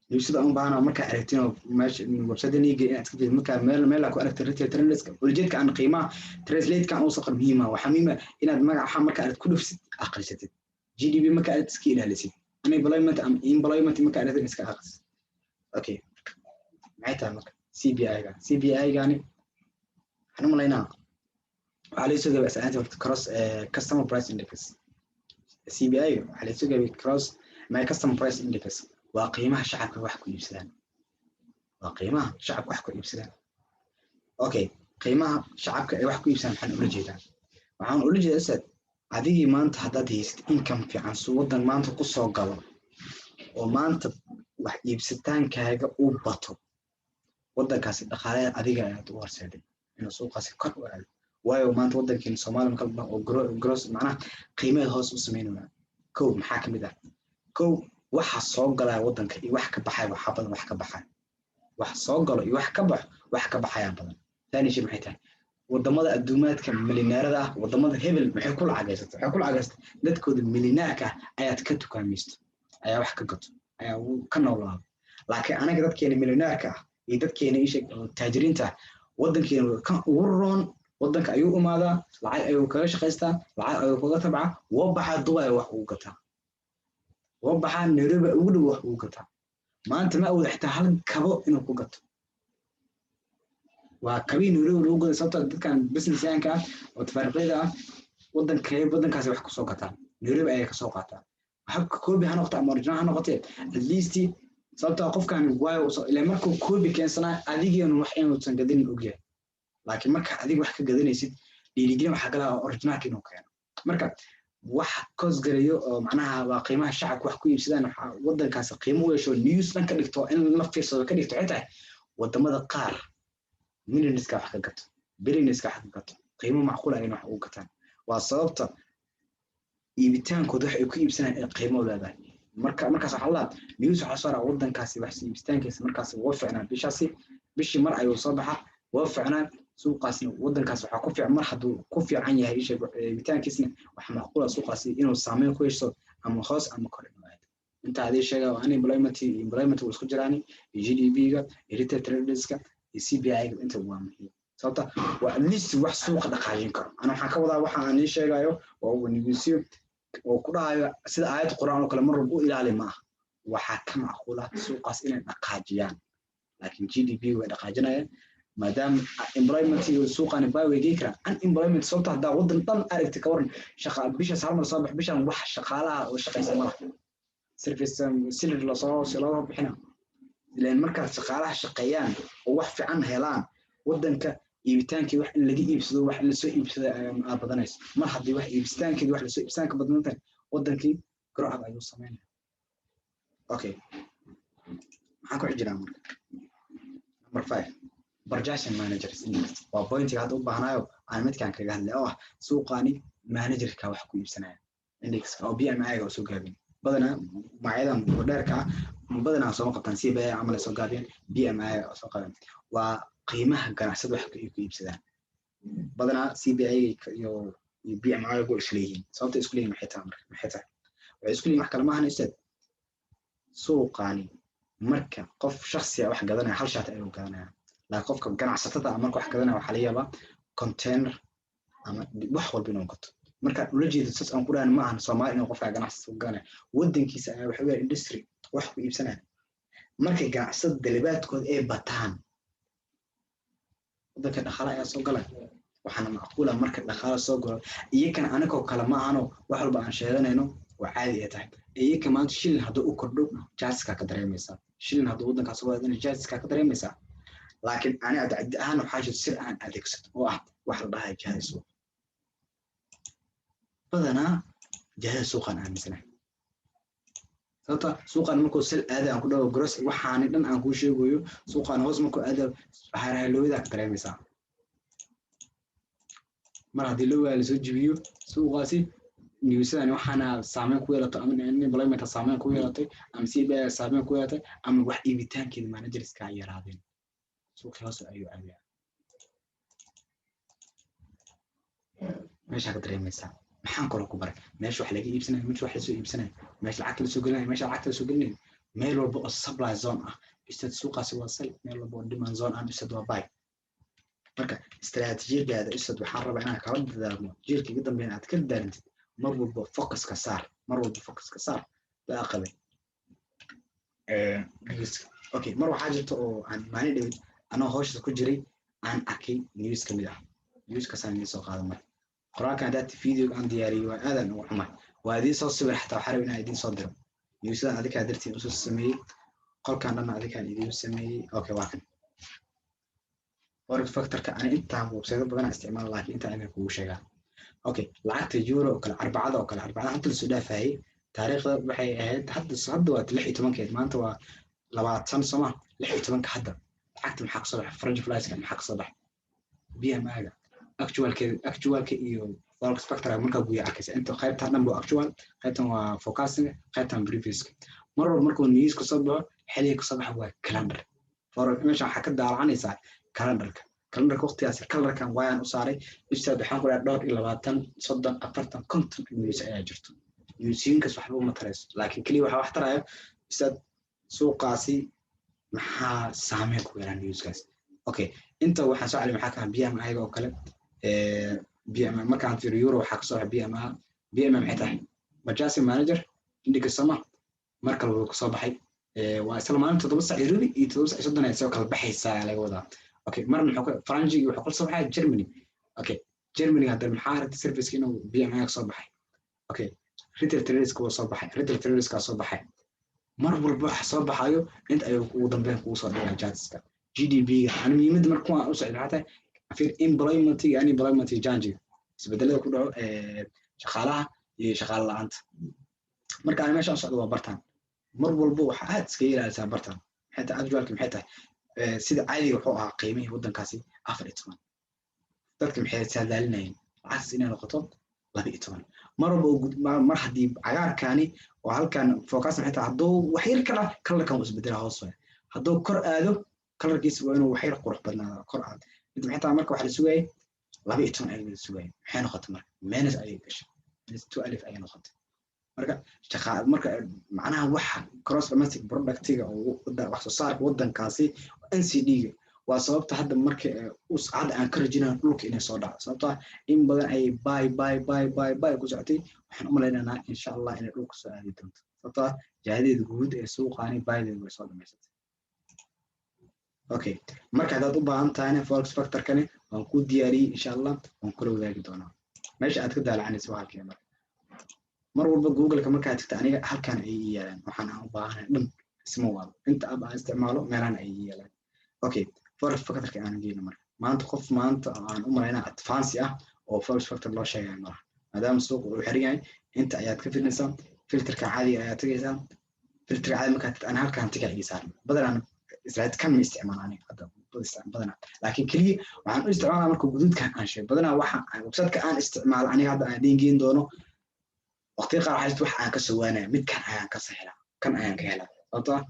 A: Newsada un baahana markaa aragtin oo meesha website niiga inaad iska jeedid, markaa meel ku aragtay retail traderska, ujeedka aan qiimaha translate-ka aan usoo qor muhiima. Waxaa muhiim ah inaad magaca markaa aragtid ku dhufsid, akhrisatid. GDP markaa aragtid iska ilaalisid. Unemployment ama employment markaa aragtid iska akhrisid. Okay, maxay tahay marka CPI-ga? CPI-gani waxaan u malaynaa waxaa laga soo gabay asaanti horta cross customer price index. CPI waxaa laga soo gabay cross my customer price index, waa qiimaha shacabka wax ku iibsadaan, waa qiimaha shacabka wax ku iibsadaan. Okay, qiimaha shacabka ay wax ku iibsadaan maxaan ula jeedaa? Waxaan ula jeedaa, ustaad, adigii maanta haddaad haysid income fiican, su waddan maanta ku soo galo oo maanta wax iibsitaankaaga uu bato, waddankaasi dhaqaalaha adiga ayaad u horseeday inuu suuqaasi kor u aado. Waayo, maanta waddankeena Soomaaliya marka la dhaho oo gross macnaha qiimaheeda hoos u sameynaya. Kow, maxaa ka mid ah? Kow. Waxa soo galaya waddanka iyo wax ka baxaya waxaa badan wax ka baxaya. Wax soo galo iyo wax ka baxo, wax ka baxayaa badan. Thani shay maxay tahay? Wadamada adduumaadka milyaneerada ah, wadamada hebel, maxay ku lacagaysata? Waxay ku lacagaysata dadkooda milyaneerka ah ayaad ka dukaamaysto, ayaa wax ka gato, ayaa ka noolaada. Laakiin anaga dadkeena milyaneerka ah iyo dadkeena isha taajiriinta ah, waddankeena kan ugu roon waddanka ayuu imaadaa, lacag ayuu kaga shaqaystaa, lacag ayuu kaga tabcaa, woo baxaa, Dubai wax ugu gataa, woo baxaa, Nairobi ugu dhow wax ugu gataa. Maanta ma awoodo xitaa hal kabo inuu ku gato, waa kabii Nairobi lagu gaday, sababtoo dadkan businessyaanka ah oo tafaariiqyada ah waddankee waddankaasi wax kusoo gataan, Nairobi ayay kasoo qaataan. Habka copy ha noqoto ama original ha noqotee, at least, sababtoo qofkan waayo ilaa markuu copy keensanaa adigeenu wax inuusan gadinin ogyahay. Laakiin marka adiga wax ka gadanaysid, dhiirigelin waxaa galaa originalka inuu keeno. Marka wax koosgalayo oo macnaha waa qiimaha shacabka wax ku iibsadaan. Waxaa waddankaasi qiimo u yeesho, news dhan ka dhigto, in la fiirsado ka dhigto, xitaa wadamada qaar millionska wax ka gato, billionska wax ka gato, qiimo macquul ah in wax ugu gataan. Waa sababta iibitaankooda wax ay ku iibsanayaan ay qiimo u leedahay. Marka markaas waxaa la news waxaa soo raa waddankaasi wax iibsitaankiisa markaas waa fiicnaa. Bishaasi bishii mar ayuu soo baxaa, waa fiicnaa suuqaasna. Waddankaas waxaa ku fiican, mar hadduu ku fiican yahay isha iibitaankiisna, waxa macquula suuqaasi inuu saameyn ku yeesho ama hoos ama kor inuu aado. Inta adii sheega unemployment iyo employment wuu isku jiraani, iyo GDP-ga iyo retail traderska iyo CPI-ga, inta waa muhiim, sababta waa at least wax suuqa dhaqaajin karo. Ana waxaan ka wadaa waxa aan ii sheegayo waa newsyo oo ku dhahayo sida aayad Qur'aan oo kale mar walba u ilaali ma aha. Waxaa ka macquul ah suuqaas inay dhaqaajiyaan, laakiin GDP way dhaqaajinayaan maadaama employment iyo suuqani baa way gey karaan unemployment. Sababta haddaa waddan dhan aragti, ka waran shaqa bishaas hal mar soo bax, bishan wax shaqaalaha oo shaqaysa ma laha, service salary lasoo loo bixina ileen. Markaad shaqaalaha shaqeeyaan oo wax fiican helaan, waddanka iibitaankii wax in laga iibsado, wax in lasoo iibsado aa badanayso. Mar haddii wax iibsitaankeedi wax lasoo iibsitaanka badnantahay, waddankii grow up ayuu sameynaya. Okay, maxaan ku xijiraa marka? Number 5, purchasing managers index, waa pointiga hadda u baahnaayo aan midkaan kaga hadlay, oo ah suuqaani managerka wax ku iibsanaya indexka oo PMI ga oo soo gaabin. Badanaa magacyadan dheerka ah badanaa sooma qabtaan, CPI camal ay soo gaabiyaan, PMI oo soo qabeen. Waa qiimaha ganacsada wax ay ku iibsadaan. Badanaa CPI iyo PMI gu isleeyihiin. Sababta isku leeyihin maxay tahay? Marka maxay tahay waxay isku leeyihin? Wax kale maahan, ustaad. Suuqaani marka qof shakhsiya wax gadanaya, hal shaati ayuu gadanaya, laakiin qofka ganacsatada ah marka wax gadanaya, waxaa laga yaabaa container ama wax walba inuu gato. Marka ula jeedo saas aan ku dhahan ma ahan Soomaali inuu qofka ganacsatada u gadanaya, waddankiisa ayaa waxa weeye industry wax ku iibsanaya. Markay ganacsatada dalabaadkooda ay bataan, waddanka dhaqaale ayaa soo galaya. Waxaana macquula marka dhaqaale soo galo, iyakana anagoo kale ma ahano, wax walba aan sheeganayno waa caadi ay tahay. Iyaka maanta shilin hadduu u kordho, jaaska ka dareemaysaa. Shilin hadduu waddankaas ugu aadana, jaaska ka dareemaysaa. Laakiin ani cabdi ahaan waxaa jirta sir aan adeegsado oo ah wax la dhahayo jihada suuqa. Badanaa jihada suuqaan aaminsanahay, sababta suuqaan markuu sell aada aan ku dhawo gross, waxaani dhan aan kuu sheegayo, suuqaan hoos markuu aada haraalooyadaa ka dareemaysaa. Mar haddii loo waa lasoo jibiyo suuqaasi, newsadani waxaana saameyn ku yeelato, ama employmenta saameyn ku yeelatay, ama CPI saameyn ku yeelatay, ama wax iibitaankeeda managerska ay yaraadeen, suuqii hoose ayuu aadaa. Meeshaa ka dareemaysaa. Maxaan kaloo ku baray? Meesha wax laga iibsanayo, meesha wax lasoo iibsanayo, meesha lacagta lasoo gelinayo, meesha lacagta lasoo gelinayo, meel walba oo supply zone ah, ustaad, suuqaasi waa sell. Meel walba oo demand zone ah, ustaad, waa buy. Marka istaraatiijiyadaada, ustaad, waxaan rabaa inaan kala dadaarmo jiilka iga dambeyn aad ka dadaarantid. Mar walba focuska saar, mar walba focuska saar baa qabay. Okay, mar waxaa jirta oo aan maalin dhawid anoo hawshaas ku jiray aan arkay news ka mid ah. Newskaasaan idiin soo qaada. Marka qoraalkan haddaad video aan diyaariyey, waa aadan ugu xumay, waa idiin soo sawir, xataa waxaa rabay inaan idiin soo diro. Newsadan adikaa dartiin usoo sameeyey, qolkan dhanna adikaan idiin sameeyey. Okay, waa kan forex factorka. Ani intaan website badan isticmaala, laakiin intaan idin kugu sheegaa. Okay, lacagta euro oo kale, arbacada oo kale, arbacada hadda lasoo dhaafayay, taariikhda waxay ahayd hadda waa 16-keed, maanta waa 20, sooma? 16-ka hadda lacagta maxaa kasoo baxay? French flieska maxaa kasoo baxay? PMI-ga actualkeeda, actualka iyo forex factor markaa guya arkaysa inta qaybtan dhan waa actual, qaybtan waa forecasting, qaybtan previouska. Mar walba markuu news kasoo baxo, xilliga kasoo baxa waa calendar. For meesha waxaa ka daalacanaysaa calendarka. Calendarka waqtigaasi calendarkan waayaan u saaray, ustaad. Waxaan ku dhahay dhowr iyo 20, 30, 40, 50 news ayaa jirto. Newsyinkaas waxba uma tarayso, laakiin keliya waxaa wax taraya, ustaad, suuqaasi maxaa saameyn ku yeelaa newskaas. Okay, inta waxaan soo celi maxaa ka PMI-ga oo kale. PMI markaan fiiriyo, euro waxaa kasoo baxay PMI. PMI maxay tahay? Purchasing Manager Index sama. Mar kale wuu kasoo baxay, waa isla maalin 7:15 iyo 7:30 ay soo kala baxaysaa laga wadaa. Okay, marna muxuu faranjigi wuxuu kala soo baxay Germany. Okay, Germany hadda maxaa aragtay? Serviceka inuu PMI kasoo baxay. Okay, retail traderska wuu soo baxay, retail traderska soo baxay. Mar walba waxa soo baxayo inta ayuu ugu dambeyn kugu soo dhigaa chartska GDP-ga. Ani muhiimadda marka kuwaan u socda maxaa tahay? Fiir employment-iga, unemployment change, isbedelada ku dhaco shaqaalaha iyo shaqaale la-aanta. Marka ani meeshaan socdo waa bartaan. Mar walba waxa aad iskaga ilaalisaa bartaan. Maxay tahay actualka? Maxay tahay sida caadiga? Wuxuu ahaa qiimihii waddankaasi 14. Dadka maxay saadaalinayeen? Lacagtaas inay noqoto 12. Mar walba mar haddii cagaarkaani oo halkan focus, maxay tahay? Hadduu wax yar kala colorkan uu isbedelaa, hoos waay. Hadduu kor aado, colorkiisa waa inuu wax yar qurux badnaado, kor aado. Inta maxay tahay? Marka waxa la sugayay 12 ayaa la sugayay. Maxay noqotay marka? Minus ayay gashay, minus 12 ayay noqotay. Marka shaqa marka macnaha waxa gross domestic productiga oo wax soo saarka waddankaasi, NCD-ga, waa sababta hadda marka hadda aan ka rajinayo dhulka inay soo dhacdo, sababta in badan ayay buy, buy, buy, buy, buy ku socotay. Waxaan u malaynaynaa, insha Allah, inay dhulka soo aadi doonto, sababta jihadeeda guud ee suuqaani buydeeda way soo dhamaysatay. Okay, marka haddaad u baahan tahayna forex factorkani waan ku diyaariyey, insha Allah waan kula wadaagi doonaa. Meesha aad ka daalacanaysa waa halkee? Marka mar walba Google-ka markaad tagta, aniga halkan ay ii yaalaan. Waxaan aan u baahanahay dhan isma waado inta app aan isticmaalo, meelahan ay ii yaalaan. Okay, forex factorka aan geyno. Marka maanta qof maanta aan u malaynaa advance ah oo forex factor loo sheegayo malaha, maadaama suuqa uu xiran yahay. Inta ayaad ka filinaysaa, filterka caadiga ayaad tagaysaa. Filterka caadi markaad tagto, ana halkan tiga ii saaran. Badanaan israad kan ma isticmaalo aniga hadda badanaa, laakiin keliya waxaan u isticmaalaa marka guduudkan aan sheego. Badanaa waxa websiteka aan isticmaalo aniga hadda aan idin geen doono, waqtiga qaar waxaa jirta wax aan ka sowaanaya, midkan ayaan ka saxilaa, kan ayaan ka helaa, sababtoo ah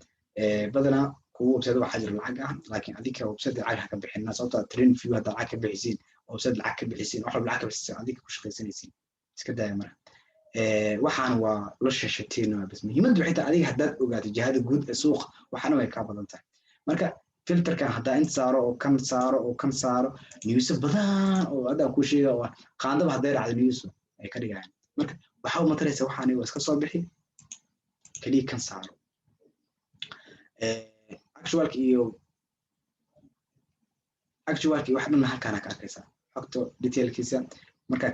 A: badanaa kuwa website waxaa jira lacag ah, laakiin adinka website lacag ha ka bixina, sababtoo ah TradingView haddaa lacag ka bixisiin, website lacag ka bixisiin, wax walba lacag ka bixisiin, adinka ku shaqaysanaysiin, iska daaya. Marka waxaan waa la shashateen bas. Muhiimaddu waxay tahay adiga haddaad ogaato jihada guud ee suuqa, waxaana way kaa badan tahay. Marka filterkan haddaa inta saaro oo kan saaro oo kan saaro, newso badan oo hadda aan kuu sheega oo qaandaba hadday dhacdo news ay ka dhigayaan. Marka waxaa u mataraysa waxaani waa iska soo bixi, keliya kan saaro actualka iyo actualka iyo wax dhan halkaana ka arkaysaa xogta detailkiisa. Marka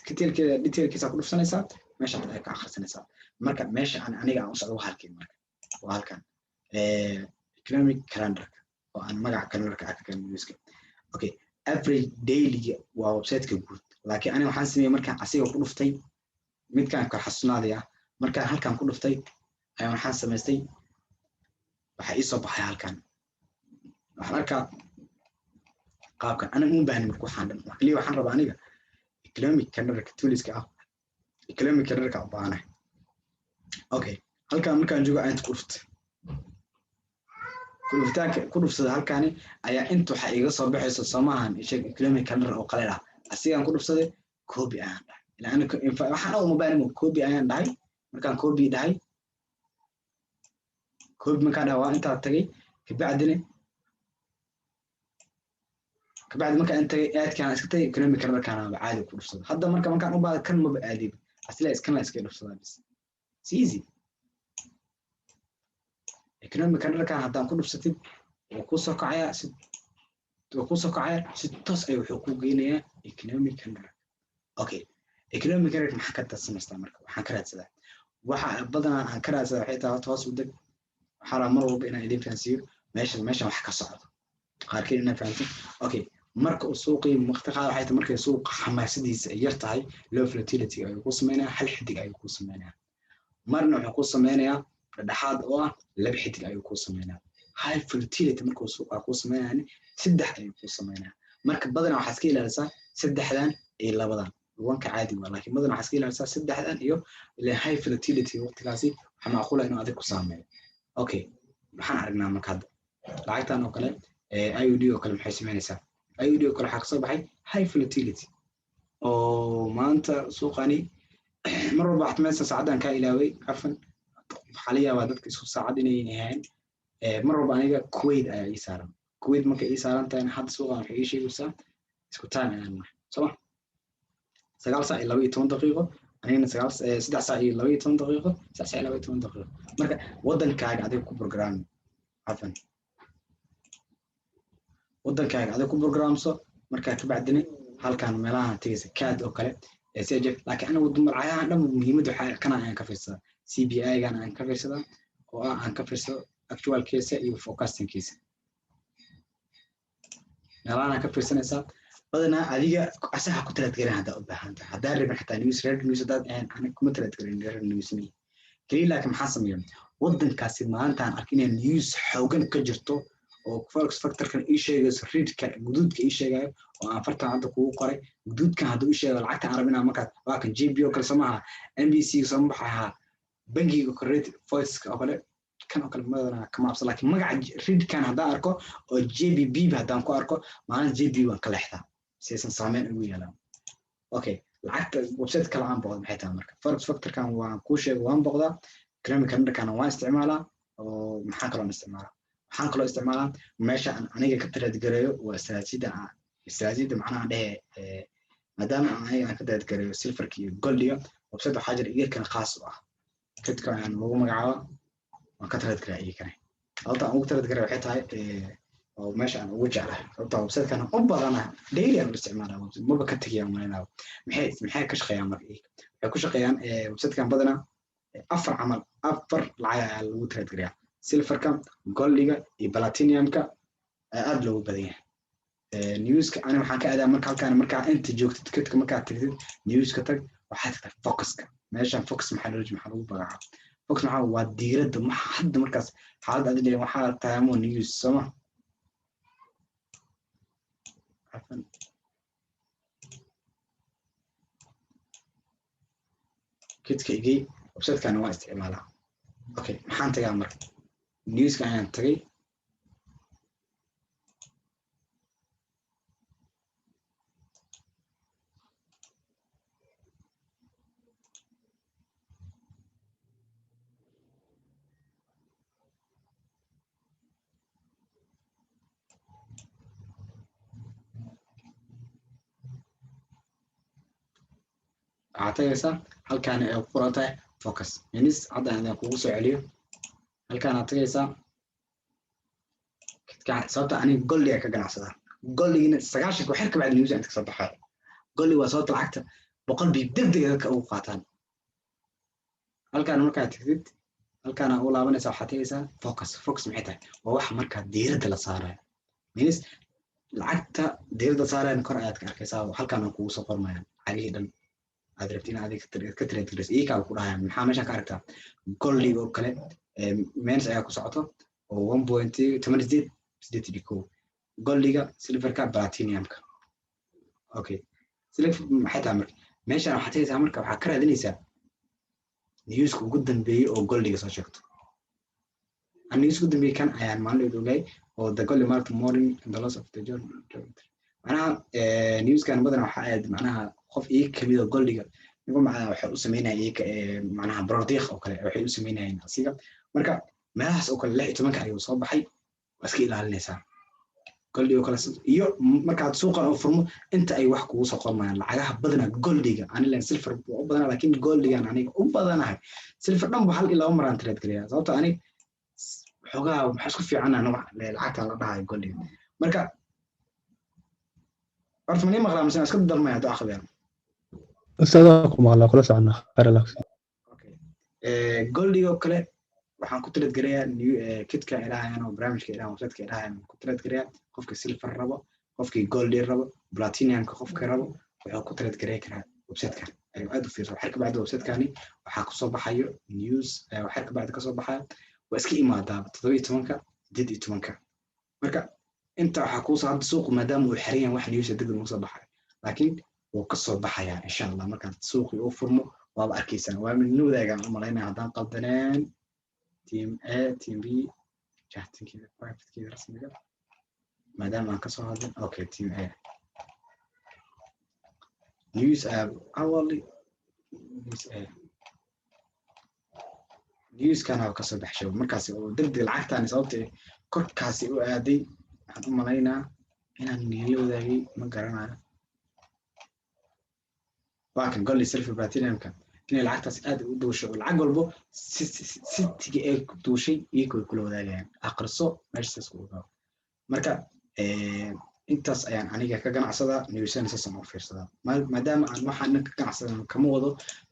A: detailkeeda, detailkiisa ku dhufsanaysaa, meesha ay ka akhrisanaysaa. Marka meesha aan aniga aan u socdo waa halkii. Marka waa halkan economic calendarka oo aan magaca calendarka ka keenay newska. Okay, average dailyga waa websiteka guud, laakiin aniga waxaan sameeyey markaan asiga ku dhuftay midkaan kala xasuusnaadaya. Markaan halkan ku dhuftay ayaan waxaan samaystay, waxaa ii soo baxay halkan. Waxaan arkaa qaabkan aniga uma baahni. Marka waxaan dhan keliya waxaan rabaa aniga economic calendarka tooliska ah, economic calendarka u baahanahay. Okay, halkan markaan joogo ayaan ku dhuftay, ku dhufitaanka ku dhufsada halkani ayaa inta waxaa iiga soo baxayso soomaahan sheeg economic calendar oo qaleel ah. Asigaan ku dhufsaday, copy ayaan dhahay. Ilaa aniga waxaan uma baahni, copy ayaan dhahay. Markaan copy dhahay, copy markaan dhahay, waa intaa tagay. Kabacdina, kabacdi markaan tagay aadkaan iska tagay, economic calendarkaan caadi ku dhufsada. Hadda marka markaan u baahda kan maba aadiba, asla iskan la iskaga dhufsadaa bis. It's easy. Economic calendarkan haddaan ku dhufsatid, wuu kuu soo kacayaa si wuu kuu soo kacaya si toos ay wuxuu kuu geynayaa economic calendar. Okay, economic calendar maxaa ka samaystaa? Marka waxaan ka raadsadaa, waxa badanaa aan ka raadsadaa waxay tahay, horta hoos u deg. Waxaa rabaa mar walba inaan idin fahansiiyo meesha meeshan wax ka socdo, qaarkiin inaan fahansin. Okay, marka uu suuqii waqti qaar waxay tahay markay suuqa xamaasadiisa ay yar tahay, low volatility ayuu ku sameynayaa, hal xidig ayuu ku sameynayaa. Marna wuxuu ku sameynayaa dhexdhexaad oo ah laba xidig ayuu ku sameynayaa. High volatility markuu suuqa ku sameynayana, saddex ayuu ku sameynayaa. Marka badanaa waxaa iska ilaalisaa saddexdan iyo labadan. Wanka caadi waa, laakiin badanaa waxaa iska ilaalisaa saddexdan iyo ilaa high volatility waqtigaasi. Waxaa Waxaa macquula inuu adig ku saameeyo. Okay, maxaan aragnaa marka hadda lacagtan oo kale, IUD oo kale, maxay sameynaysaa? IUD oo kale waxaa kasoo baxay high volatility oo maanta suuqani mar walba waxaad meesa saacaddan kaa ilaaway, cafan. Waxaa la yaabaa dadka isku saacad inay ahayn. Mar walba aniga Kuwait ayaa ii saaran. Kuwait markay ii saaran tahayna, hadda suuqan waxay ii sheegaysaa isku time ayaan nahay, sooma? 9 saac iyo 12 daqiiqo, anigana 9, 3 saac iyo 12 daqiiqo, 3 saac iyo 12 daqiiqo. Marka waddankaaga adiga ku program, cafan, waddankaaga adiga ku programso. Markaa kabacdina halkan meelahan tegaysa, CAD oo kale, CHF. Laakiin anigu lacagahan dhan muhiimadda waxaa kana ayaan ka fiirsadaa, CPI-gan aan ka fiirsadaa, oo ah aan ka fiirsado actualkiisa iyo forecastingkiisa. Meelahan ka fiirsanaysaa badanaa. Adiga asaga ku trade garan haddaa u baahan tahay, haddaa rabin xataa news, red news haddaad ahayn. Aniga kuma trade garan red news mi keliya, laakiin maxaa sameeya? Waddankaasi maalintaan ark inay news xoogan ka jirto oo forex factorkan ii sheegayso, redka guduudka ii sheegayo oo aan fartan hadda kugu qoray, guduudkan hadduu ii sheego lacagta aan rabinaa markaas waa kan JP oo kale, somaha? NBC sooma baxaha? Bangiga correct voice oo kale, kan oo kale madana kama absa, laakiin magaca redkan haddaan arko oo JBB ba haddaan ku arko, maalin JB waan ka leexdaa si aysan saameyn ugu yeelan. Okay, lacagta website kale aan boqdo maxay tahay? Marka forex factorkan waan kuu sheegay, waan boqdaa. Economic calendarkana waan isticmaalaa. Oo maxaa kaloo isticmaalaa? Waxaan kaloo isticmaalaa meesha aan aniga ka trade gareeyo, waa istaraatiijiyada macnaha dhehe. Maadaama aniga aan ka trade gareeyo silverka iyo goldiga, website waxaa jira iyakana khaas u ah, kadka aan lagu magacaabo, waan ka trade gareeya iyakana. Sababta aan ugu trade gareeya waxay tahay oo meesha aan ugu jeclahay, sababta websitekan u badanahay, daily aan u isticmaalaa, maba ka tegiya umalaynaa. Maxay ka shaqeeyaan marka iyaga? Waxay ku shaqeeyaan websitekan badanaa afar camal, afar lacag ayaa lagu trade gareeyaa: silverka, goldiga iyo platinumka ayaa aad loogu badan yahay. Newska ani waxaan ka aadaa marka halkaan. Markaa inta joogtid kadka, markaad tagtid newska tag, waxaad tagtaa focuska. Meeshan focus maxaa loo, maxaa lagu magacaaba focus? Maxaa waa diiradda. Waxa hadda markaas xaaladda adi leeyahay waxaa taamo news, sooma? Cafan, kidka igey websitekan waa isticmaalaa. Okay, maxaan tagaa marka? Newska ayaan tagay. Waxaad tagaysaa halkaana ay ku qoran tahay focus minis. Hadda aan kugu soo celiyo, halkaanaad tagaysaa. Sababta aniga goldiga ka ganacsadaa, goldigina 90-ka waxyar ka bacdi news inta kasoo baxayo. Goldi waa sababta lacagta 100 pip degdeg dadka ugu qaataan. Halkaan markaad tagtid, halkaana u laabanaysaa, waxaad tagaysaa focus. Focus maxay tahay? Waa waxa markaa diiradda la saarayo, means lacagta diiradda saarayan kor ayaad ka arkaysaa. Halkaana kugu soo qormayaan lacagihii dhan aad rabtid in adiga ka trade garayso, iyakaaba ku dhahayaan. Maxaa meeshaan ka aragtaa? Goldiga oo kale minus ayaa ku socoto oo 1.1881. Goldiga, silverka, platinumka. Okay, silver maxay tahay marka? Meeshaan waxaad tagaysaa, marka waxaa ka raadinaysaa newska ugu dambeeyey oo goldiga soo sheegto. News ugu dambeeyey kan ayaan maalin ogay oo the gold market morning and the loss of the job. Macnaha newskan badan waxaa aad macnaha qof iyaga kamid oo goldiga nigu macnaha waxay u sameynayaan iyaga, macnaha borordiiq oo kale waxay u sameynayaan asiga. Marka meelahaas oo kale 16-ka ayuu soo baxay, waa iska ilaalinaysaa goldiga oo kale. Iyo markaad suuqan oo furmo, inta ay wax kugu soo qormayaan lacagaha badanaa goldiga. Ani len silver u badanaa, laakiin goldigan aniga u badanahay. Silver dhan ba hal iyo laba maraan trade gareeyaa, sababto ani xoogaa maxaa isku fiicana lacagtan la dhahayo goldiga. Marka horta mani maqlaa mise iska darmaya hadduu aqbiyaan?
B: Ustaad, ku maqlaa, kula soconaa, khayr Allah.
A: Goldiga oo kale waxaan ku trade gareeyaa kitka ilahayan oo barnaamijka ilahan, websiteka ilahayan ku trade gareeyaa. Qofka silver rabo, qofkii goldi rabo, platinumka qofka rabo, wuxuu ku trade gareey karaa websitekan. Ayuu aad u fiirsa. Waxyar kabacdi websitekani waxaa kusoo baxayo news, waxyar kabacdi kasoo baxayo waa iska imaadaa 17-ka, 18-ka. Marka inta waxaa kuusoo hadda suuqu maadaama uu xiran yahay, wax news degdeg uma soo baxayo, laakiin wuu kasoo baxayaa insha Allah markaad suuqii u furmo. Waaba arkaysaan, waa midna wadaagaan u malaynaya haddaan qaldaneen. Team A, team B, chattinkeeda privatekeeda rasmiga maadaama aan kasoo hadlin. Okay, team A news app, hourly news A, newskana kasoo baxshay markaasi oo degdeg lacagtaani sababta korkaasi u aaday. Waxaan u malaynaa inaan niila wadaagay, ma garanayo. Waa kan gold, silver, platinumka inay lacagtaas aad u duushay oo lacag walbo sitiga ay duushay iyaga way kula wadaagayaan. Aqriso meeshaas ku ogaa. Marka intaas ayaan aniga ka ganacsadaa, newsana saasaan u fiirsadaa. Maadaama aan waxaan ka ganacsada kama wado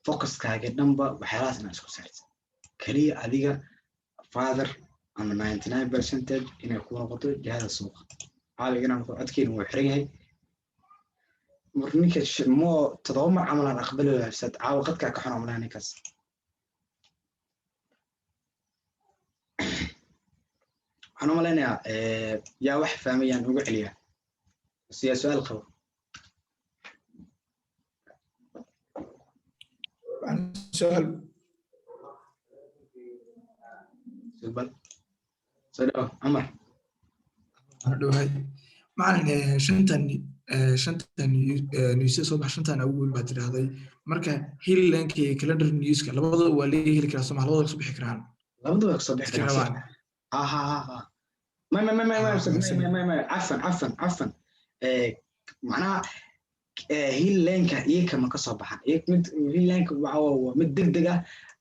A: focuskaaga dhanba waxyaalahaas inaa isku saartid kaliya adiga father ama 99% inay ku noqoto jihada suuqa caawiga inaa noqdo. Codkeena wuu xiran yahay. Mar ninka mo 7 mar camal aan aqbali waayay caawa, qadkaa ka xun amalaha ninkaas. Waxaan u malaynayaa yaa wax fahmayaan ugu celiyaa bas, yaa su-aal qabo?
D: Su'aal.
A: Sugbal, soo dhawo Cumar.
D: Aan dhowahay macalin. Shantan newsya soo bax, shantan ugu weyn baa tidhaahday. Marka hilllanka iyo calendar newska labadaba waa laga heli karaa soo maha? Labadaba kasoo bixi karaan?
A: Labadaba way kasoo bixi
D: iska
A: karaan.
D: Rabaan.
A: Ha ha ha ha, may may may may may.
D: Ah,
A: may may may, cafan cafan cafan. Macnaha hillenka iyaka ma kasoo baxan. Mid hillenka waxa waa mid degdeg ah.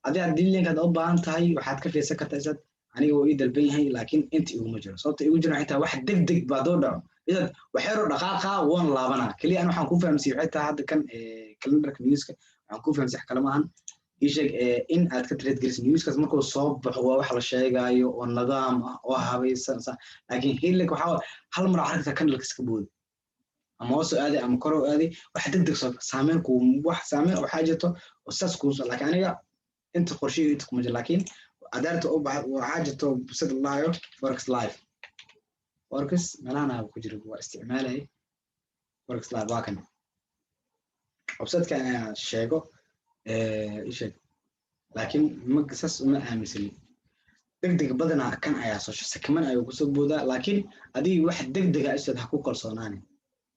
A: Adi haddii hillenka aad u baahan tahay waxaad ka fiirsan kartaa isaad. Aniga wuu ii dalban yahay, laakiin inta iguma jiro. Sababta igu jiro xitaa wax degdeg baa doo dhaco idaad waxyaroo dhaqaaqa waan laabanaa keliya. An waxaan kuu fahamsiiyey waxay tahay hadda kan calendarka newska waxaan kuu fahamsiiyey, wax kale maahan. Ii sheeg in aad ka trade geliso newskaas markuu soo baxo, waa wax la sheegaayo oo nidaam ah oo habaysan. Laakiin hillenka waxaa hal mar waxaad arkaysaa candleka iska booday ama hoos u aaday ama kor u aaday, wax degdeg soo saameyn ku wax saameyn waxaa jirto oo saas kuu soo. Laakiin aniga inta qorshihii inta kuma jiro, laakiin adaarta u baxa waxaa jirto sida la dhahayo Forex Live. Forex meelahan ku jiro waa isticmaalay. Forex Live waa kan website-ka inaan sheego ii sheeg, laakiin ma saas uma aaminsani. Degdeg badanaa kan ayaa soo sakaman ayuu kusoo boodaa, laakiin adiga wax degdega isaad ha ku kalsoonaanin.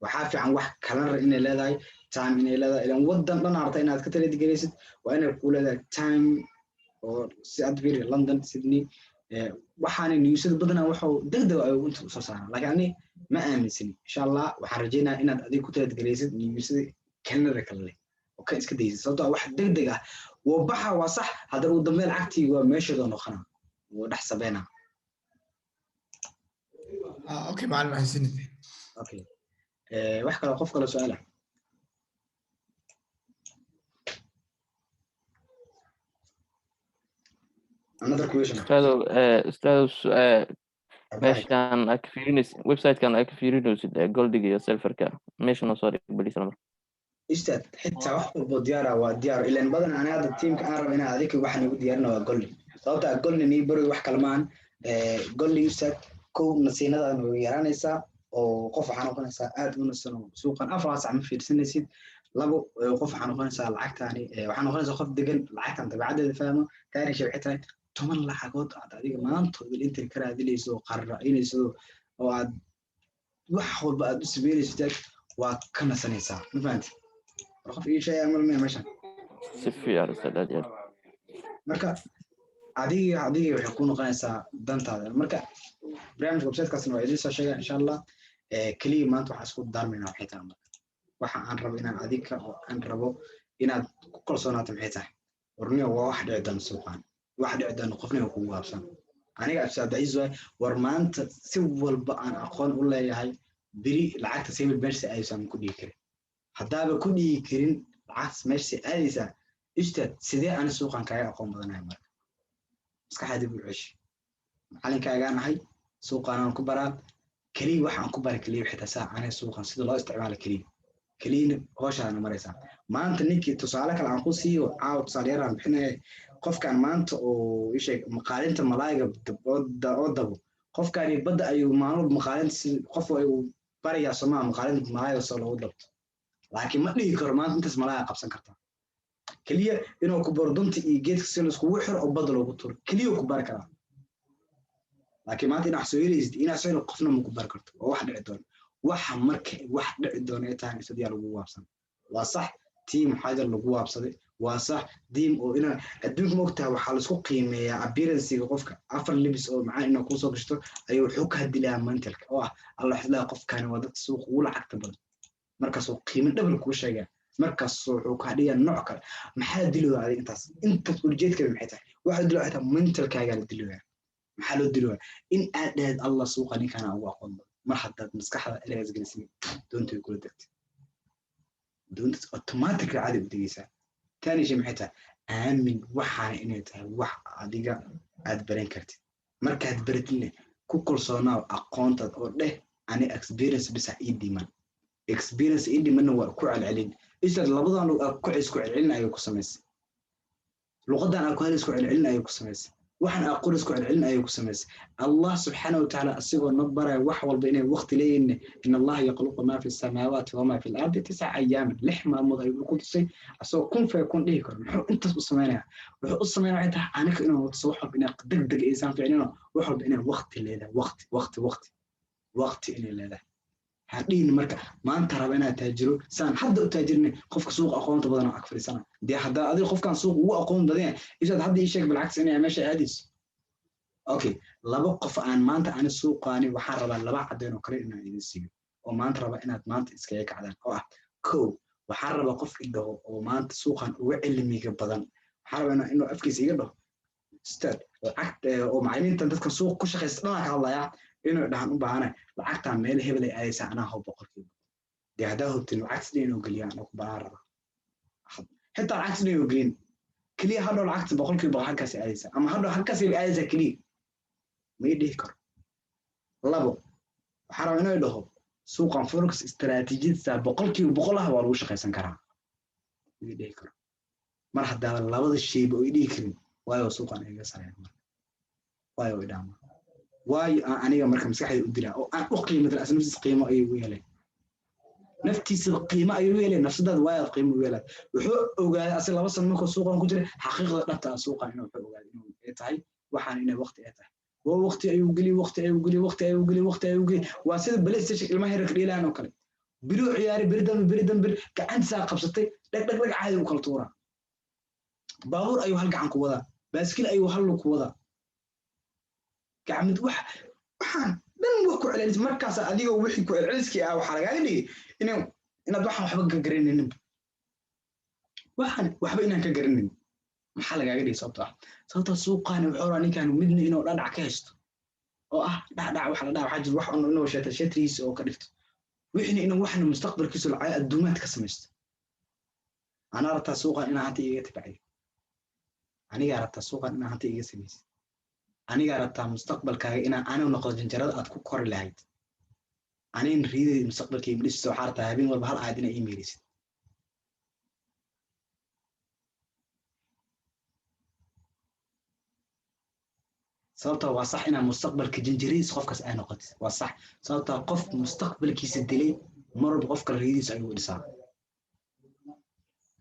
A: Waxaa fiican wax calendar inay leedahay, time inay leedahay, ilan wadan dhan arta inaad ka trade garaysid waa inay ku leedahay time oo si aad fiiri London, Sydney. Waxaana newsada badanaa waxuu degdeg ay inta usoo saaraan, laakiin ani ma aaminsani. Insha Allah waxaan rajaynayaa inaad adiga ku trade garaysid newsada calendar kale leh oo kan iska daysid, sababtoo ah wax degdeg ah wuu baxa, waa sax, haddana ugu dambeyn lacagtii waa meesheeda noqona, wuu dhex sabeynaa.
D: Ah, okay macalin, mahadsanid.
A: Okay, wax kale, qof kale su-aala? Another question?
E: Ustaadow, meeshaan aad ka fiirinaysid website-kan aad ka fiirinaysid goldiga iyo silverka, meesha noo soo dhig baliis lamar.
A: Ustaad, xitaa wax walbo diyaara waa diyaar, ilan badan ani hadda tiimka aan rabo inaan adinka waxaan igu diyaarina waa goldi, sababta ah goldi nii bari wax kale maahan. Goldi ustaad, kow nasiinadaadna way yaraanaysaa oo qof waxaa noqonaysaa aad u nasan oo suuqan 4 sac ma fiirsanaysid. Labo, qof waxaa noqonaysaa lacagtaani waxaa noqonaysaa qof degan, lacagtan dabeecaddeeda fahmo. Taariisha waxay tahay 10 lacagood aad adiga maantooda intan ka raadinayso oo qarracinayso oo aad wax walba aad u sameynayso ustaad, waa ka nasanaysaa. Ma fahanti? War qof ii sheegaya malmaya meeshan.
E: Si fiican ustaad, aad iyo aad.
A: Marka adiga waxay ku noqonaysaa dantaada. Marka barnaamijka websitekaasna waa idiin soo sheegaa insha Allah. Keliya maanta waxaan isku darmaynaa waxay tahay, marka waxa aan rabo inaan adiga oo aan rabo inaad ku kalsoonaato maxay tahay? Warniyo waa wax dhici doona suuqaan, wax dhici doona qofna kugu waabsan. Aniga Abdicasiis waay, war maanta si walba aan aqoon u leeyahay beri lacagta simil meesha aadaysaa ma ku dhihi karin. Haddaaba ku dhihi karin lacagtas meesha aadaysaa ustaad, sidee ani suuqan kaaga aqoon badanahay? Marka maskaxda dib u ceshi. Macalinkaagaan ahay, suuqaanaan ku baraa keliya wax aan ku bara keliya waxay tahay saa aniga suuqan sida loo isticmaalo keliya keliyana hooshaana maraysaa. Maanta ninkii tusaale kale aan ku siiyo caawa, tusaale yar aan bixinaya, qofkan maanta oo ii sheeg maqaalinta malaayga oo dabo, qofkani badda ayuu maalin maqaalinta si qof ayuu barayaa somaa maqaalinta malaayga soo loogu dabto, laakiin ma dhihi karo maanta intaas malaaya qabsan kartaa. Keliya inuu ku baro dunta iyo geedka si laiskugu xiro oo badda loogu turo keliya ku bari karaa. Laakiin maanta inaad soo helaysid, inaad soo helo, qofna ma ku bari karto. Waa wax dhici doona. Waxa marka wax dhici doona ay tahay isadiyaa lagu waabsan. Waa sax, tiim xajar lagu waabsaday, waa sax. Diim oo inaa adduunka maogtahay, waxaa laisku qiimeeyaa appearancega qofka. Afar libis oo macaan inaa kuusoo gashto ayuu wuxuu ka dilaa mentalka oo ah alla xidlaa, qofkani waa dadka suuqa ugu lacagta badan. Markaasuu qiimo dhabal kuu sheegaa, markaasuu wuxuu kaa dhigaa nooc kale. Maxaa dilooya adiga intaas ujeedkeeda maxay tahay? Waxaa dilooya xitaa mentalkaagaa la dilooyaa. Maxaa loo dilooya? In aad dhahayd, "Allah, suuqa ninkaana ugu aqoon badan." Mar haddaad maskaxda ereygaas gelisin, doontay kula degtay, doontaas automatically caadi u degeysaa. Taani shay maxay tahay? Aamin waxaana inay tahay wax adiga aad baran kartid. Markaad baratidne, ku kalsoonaaw aqoontaad oo dheh, "Ani experience bisa ii dhiman." Experience ii dhimanna waa ku celcelin. Isaad labadan ku isku celcelin ayay ku samaysay, luqadan aad ku hadlaysa isku celcelin ayay ku samaysay, waxaan aad qoris ku celcelin ayay ku samaysay. Allah subxaana wa tacaala asigoo na baraya wax walba inay waqti leeyihin, "In Allaha yakhluqu maa fi samaawaati wamaa fi lardi 9 ayaamin," 6 maalmood ayuu ku tusay, asagoo kun faya kun dhihi karo. Muxuu intaas u samaynaya? Wuxuu u samaynaya waxay tahay aniga inuu tuso wax walba inay deg deg aysan ficnino, wax walba inay waqti leedahay, waqti, waqti, waqti, waqti inay leedahay. Hadhihin marka maanta raba inaad taajiro, saan hadda u taajirnay, qofka suuqa aqoonta badan oo ag fadhiisana. Dee haddaa adiga qofkan suuqa ugu aqoon badan yahay, isaad hadda ii sheeg balcagsi inay meesha aadayso. Okay, laba qof aan maanta ani suuqaani waxaan rabaa laba caddeyn oo kale inaan idin siiyo oo maanta raba inaad maanta iskaga kacdaan, oo ah kow, waxaan rabaa qof i dhaho oo maanta suuqan uga cilmiga badan. Waxaan rabaa inuu afkiisa iga dhaho, "Ustaad, lacag," oo macallimiintan dadkan suuqa ku shaqaysta dhanaa ka hadlayaa, inuu dhahan u baahana, "Lacagtaan meel hebel ay aadaysaa, anaa hob 100%." Dee haddaa hubtin lacag sidii inuu geliyaan oo ku banaan rabaa, xitaa lacag sidii inuu gelin keliya, hadhow lacagta 100% halkaas aadaysaa ama hadhow halkaas ay aadaysaa keliya, ma ii dhihi karo. Labo, waxaa rabaa inuu dhaho, "Suuqan forex istaraatiijiyadiisa 100% ah waa lagu shaqaysan karaa." Ma ii dhihi karo. Mar haddaaba labada shayba oo ii dhihi karin, waayo suuqan iga sareeya marka? Waayo idhaama? Waayo aan aniga marka maskaxdayda u dilaa oo aan u qiimo as naftiis qiimo ayuu u yeelay, naftiisaba qiimo ayuu u yeelay. Nafsadaada waayaad qiimo u yeelay. Wuxuu ogaaday asi 2 sano markuu suuqan ku jiray xaqiiqda dhabta ah suuqan inuu, wuxuu ogaaday inuu ay tahay waxaan inay waqti ay tahay. Waa waqti ayuu geliyey, waqti ayuu geliyey, waqti ayuu geliyey, waqti ayuu geliyey. Waa sida PlayStation ilmaha yarka dheelaan oo kale. Biruu ciyaaray, beri dambe, beri dambe, gacantiisaa qabsatay, dhag dhag dhag, caadi u kala tuuraa. Baabuur ayuu hal gacan ku wadaa, baaskil ayuu hal lug ku wadaa, gacmid wax waxaan dhan wax ku celcelis. Markaas adigoo wixii ku celceliskii ah waxaa lagaaga dhigay inaad waxaan waxba ka garanaynin, waxaan waxba inaan ka garanaynin. Maxaa lagaaga dhigay? Sababto ah, sababta suuqaani wuxuu rabaa ninkan midna inuu dhadhac ka haysto oo ah dhacdhac waxa la dhaha, waxaa jira wax inuu sheeta sheetrigiisa oo ka dhigto, wixiina inuu waxna mustaqbalkiisu lacag adduumaad ka samaysto. Anaa rabtaa suuqan inaa hanta iiga tabacyo, anigaa rabtaa suuqan inaa hanta iiga samaysid, anigaa rabtaa mustaqbalkaaga inaa anigu noqdo janjarada aad ku kori lahayd, anin riidayda mustaqbalkayga dhisiso. Waxaa rabtaa habeen walba hal aayad inaa ii meerisid. Sababtaa waa sax inaa mustaqbalka janjaradiisa qofkaas ay noqotid, waa sax. Sababtaa qof mustaqbalkiisa dilay mar walba qof kale riidiisa ayuu dhisaa.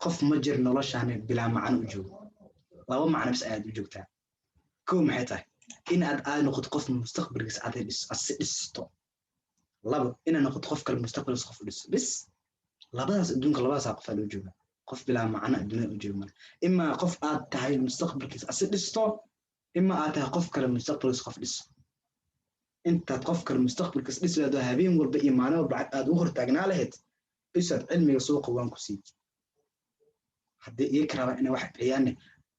A: Qof ma jir noloshaani bilaa macno u joogo. Laba macno bis ayaad u joogtaa. Kow maxay tahay? In aad noqoto qof mustaqbalkiisa aad asi dhisto. Labo, inaad noqoto qof kale mustaqbalkiisa qof u dhisto. Bis labadaas adduunka, labadaasaa qof aa loo joogaa. Qof bilaa macno adduunyada u jooga male. Imaa qof aad tahay mustaqbalkiisa asi dhisto, ima aad tahay qof kale mustaqbalkiisa qof dhiso. Intaad qof kale mustaqbalkiisa dhisi lahayd oo habeen walba iyo maalin walba aad ugu hortaagnaa lahayd, isaad cilmiga suuqa waan ku sii. Haddii iyaga rabaan inay wax bixiyaanne,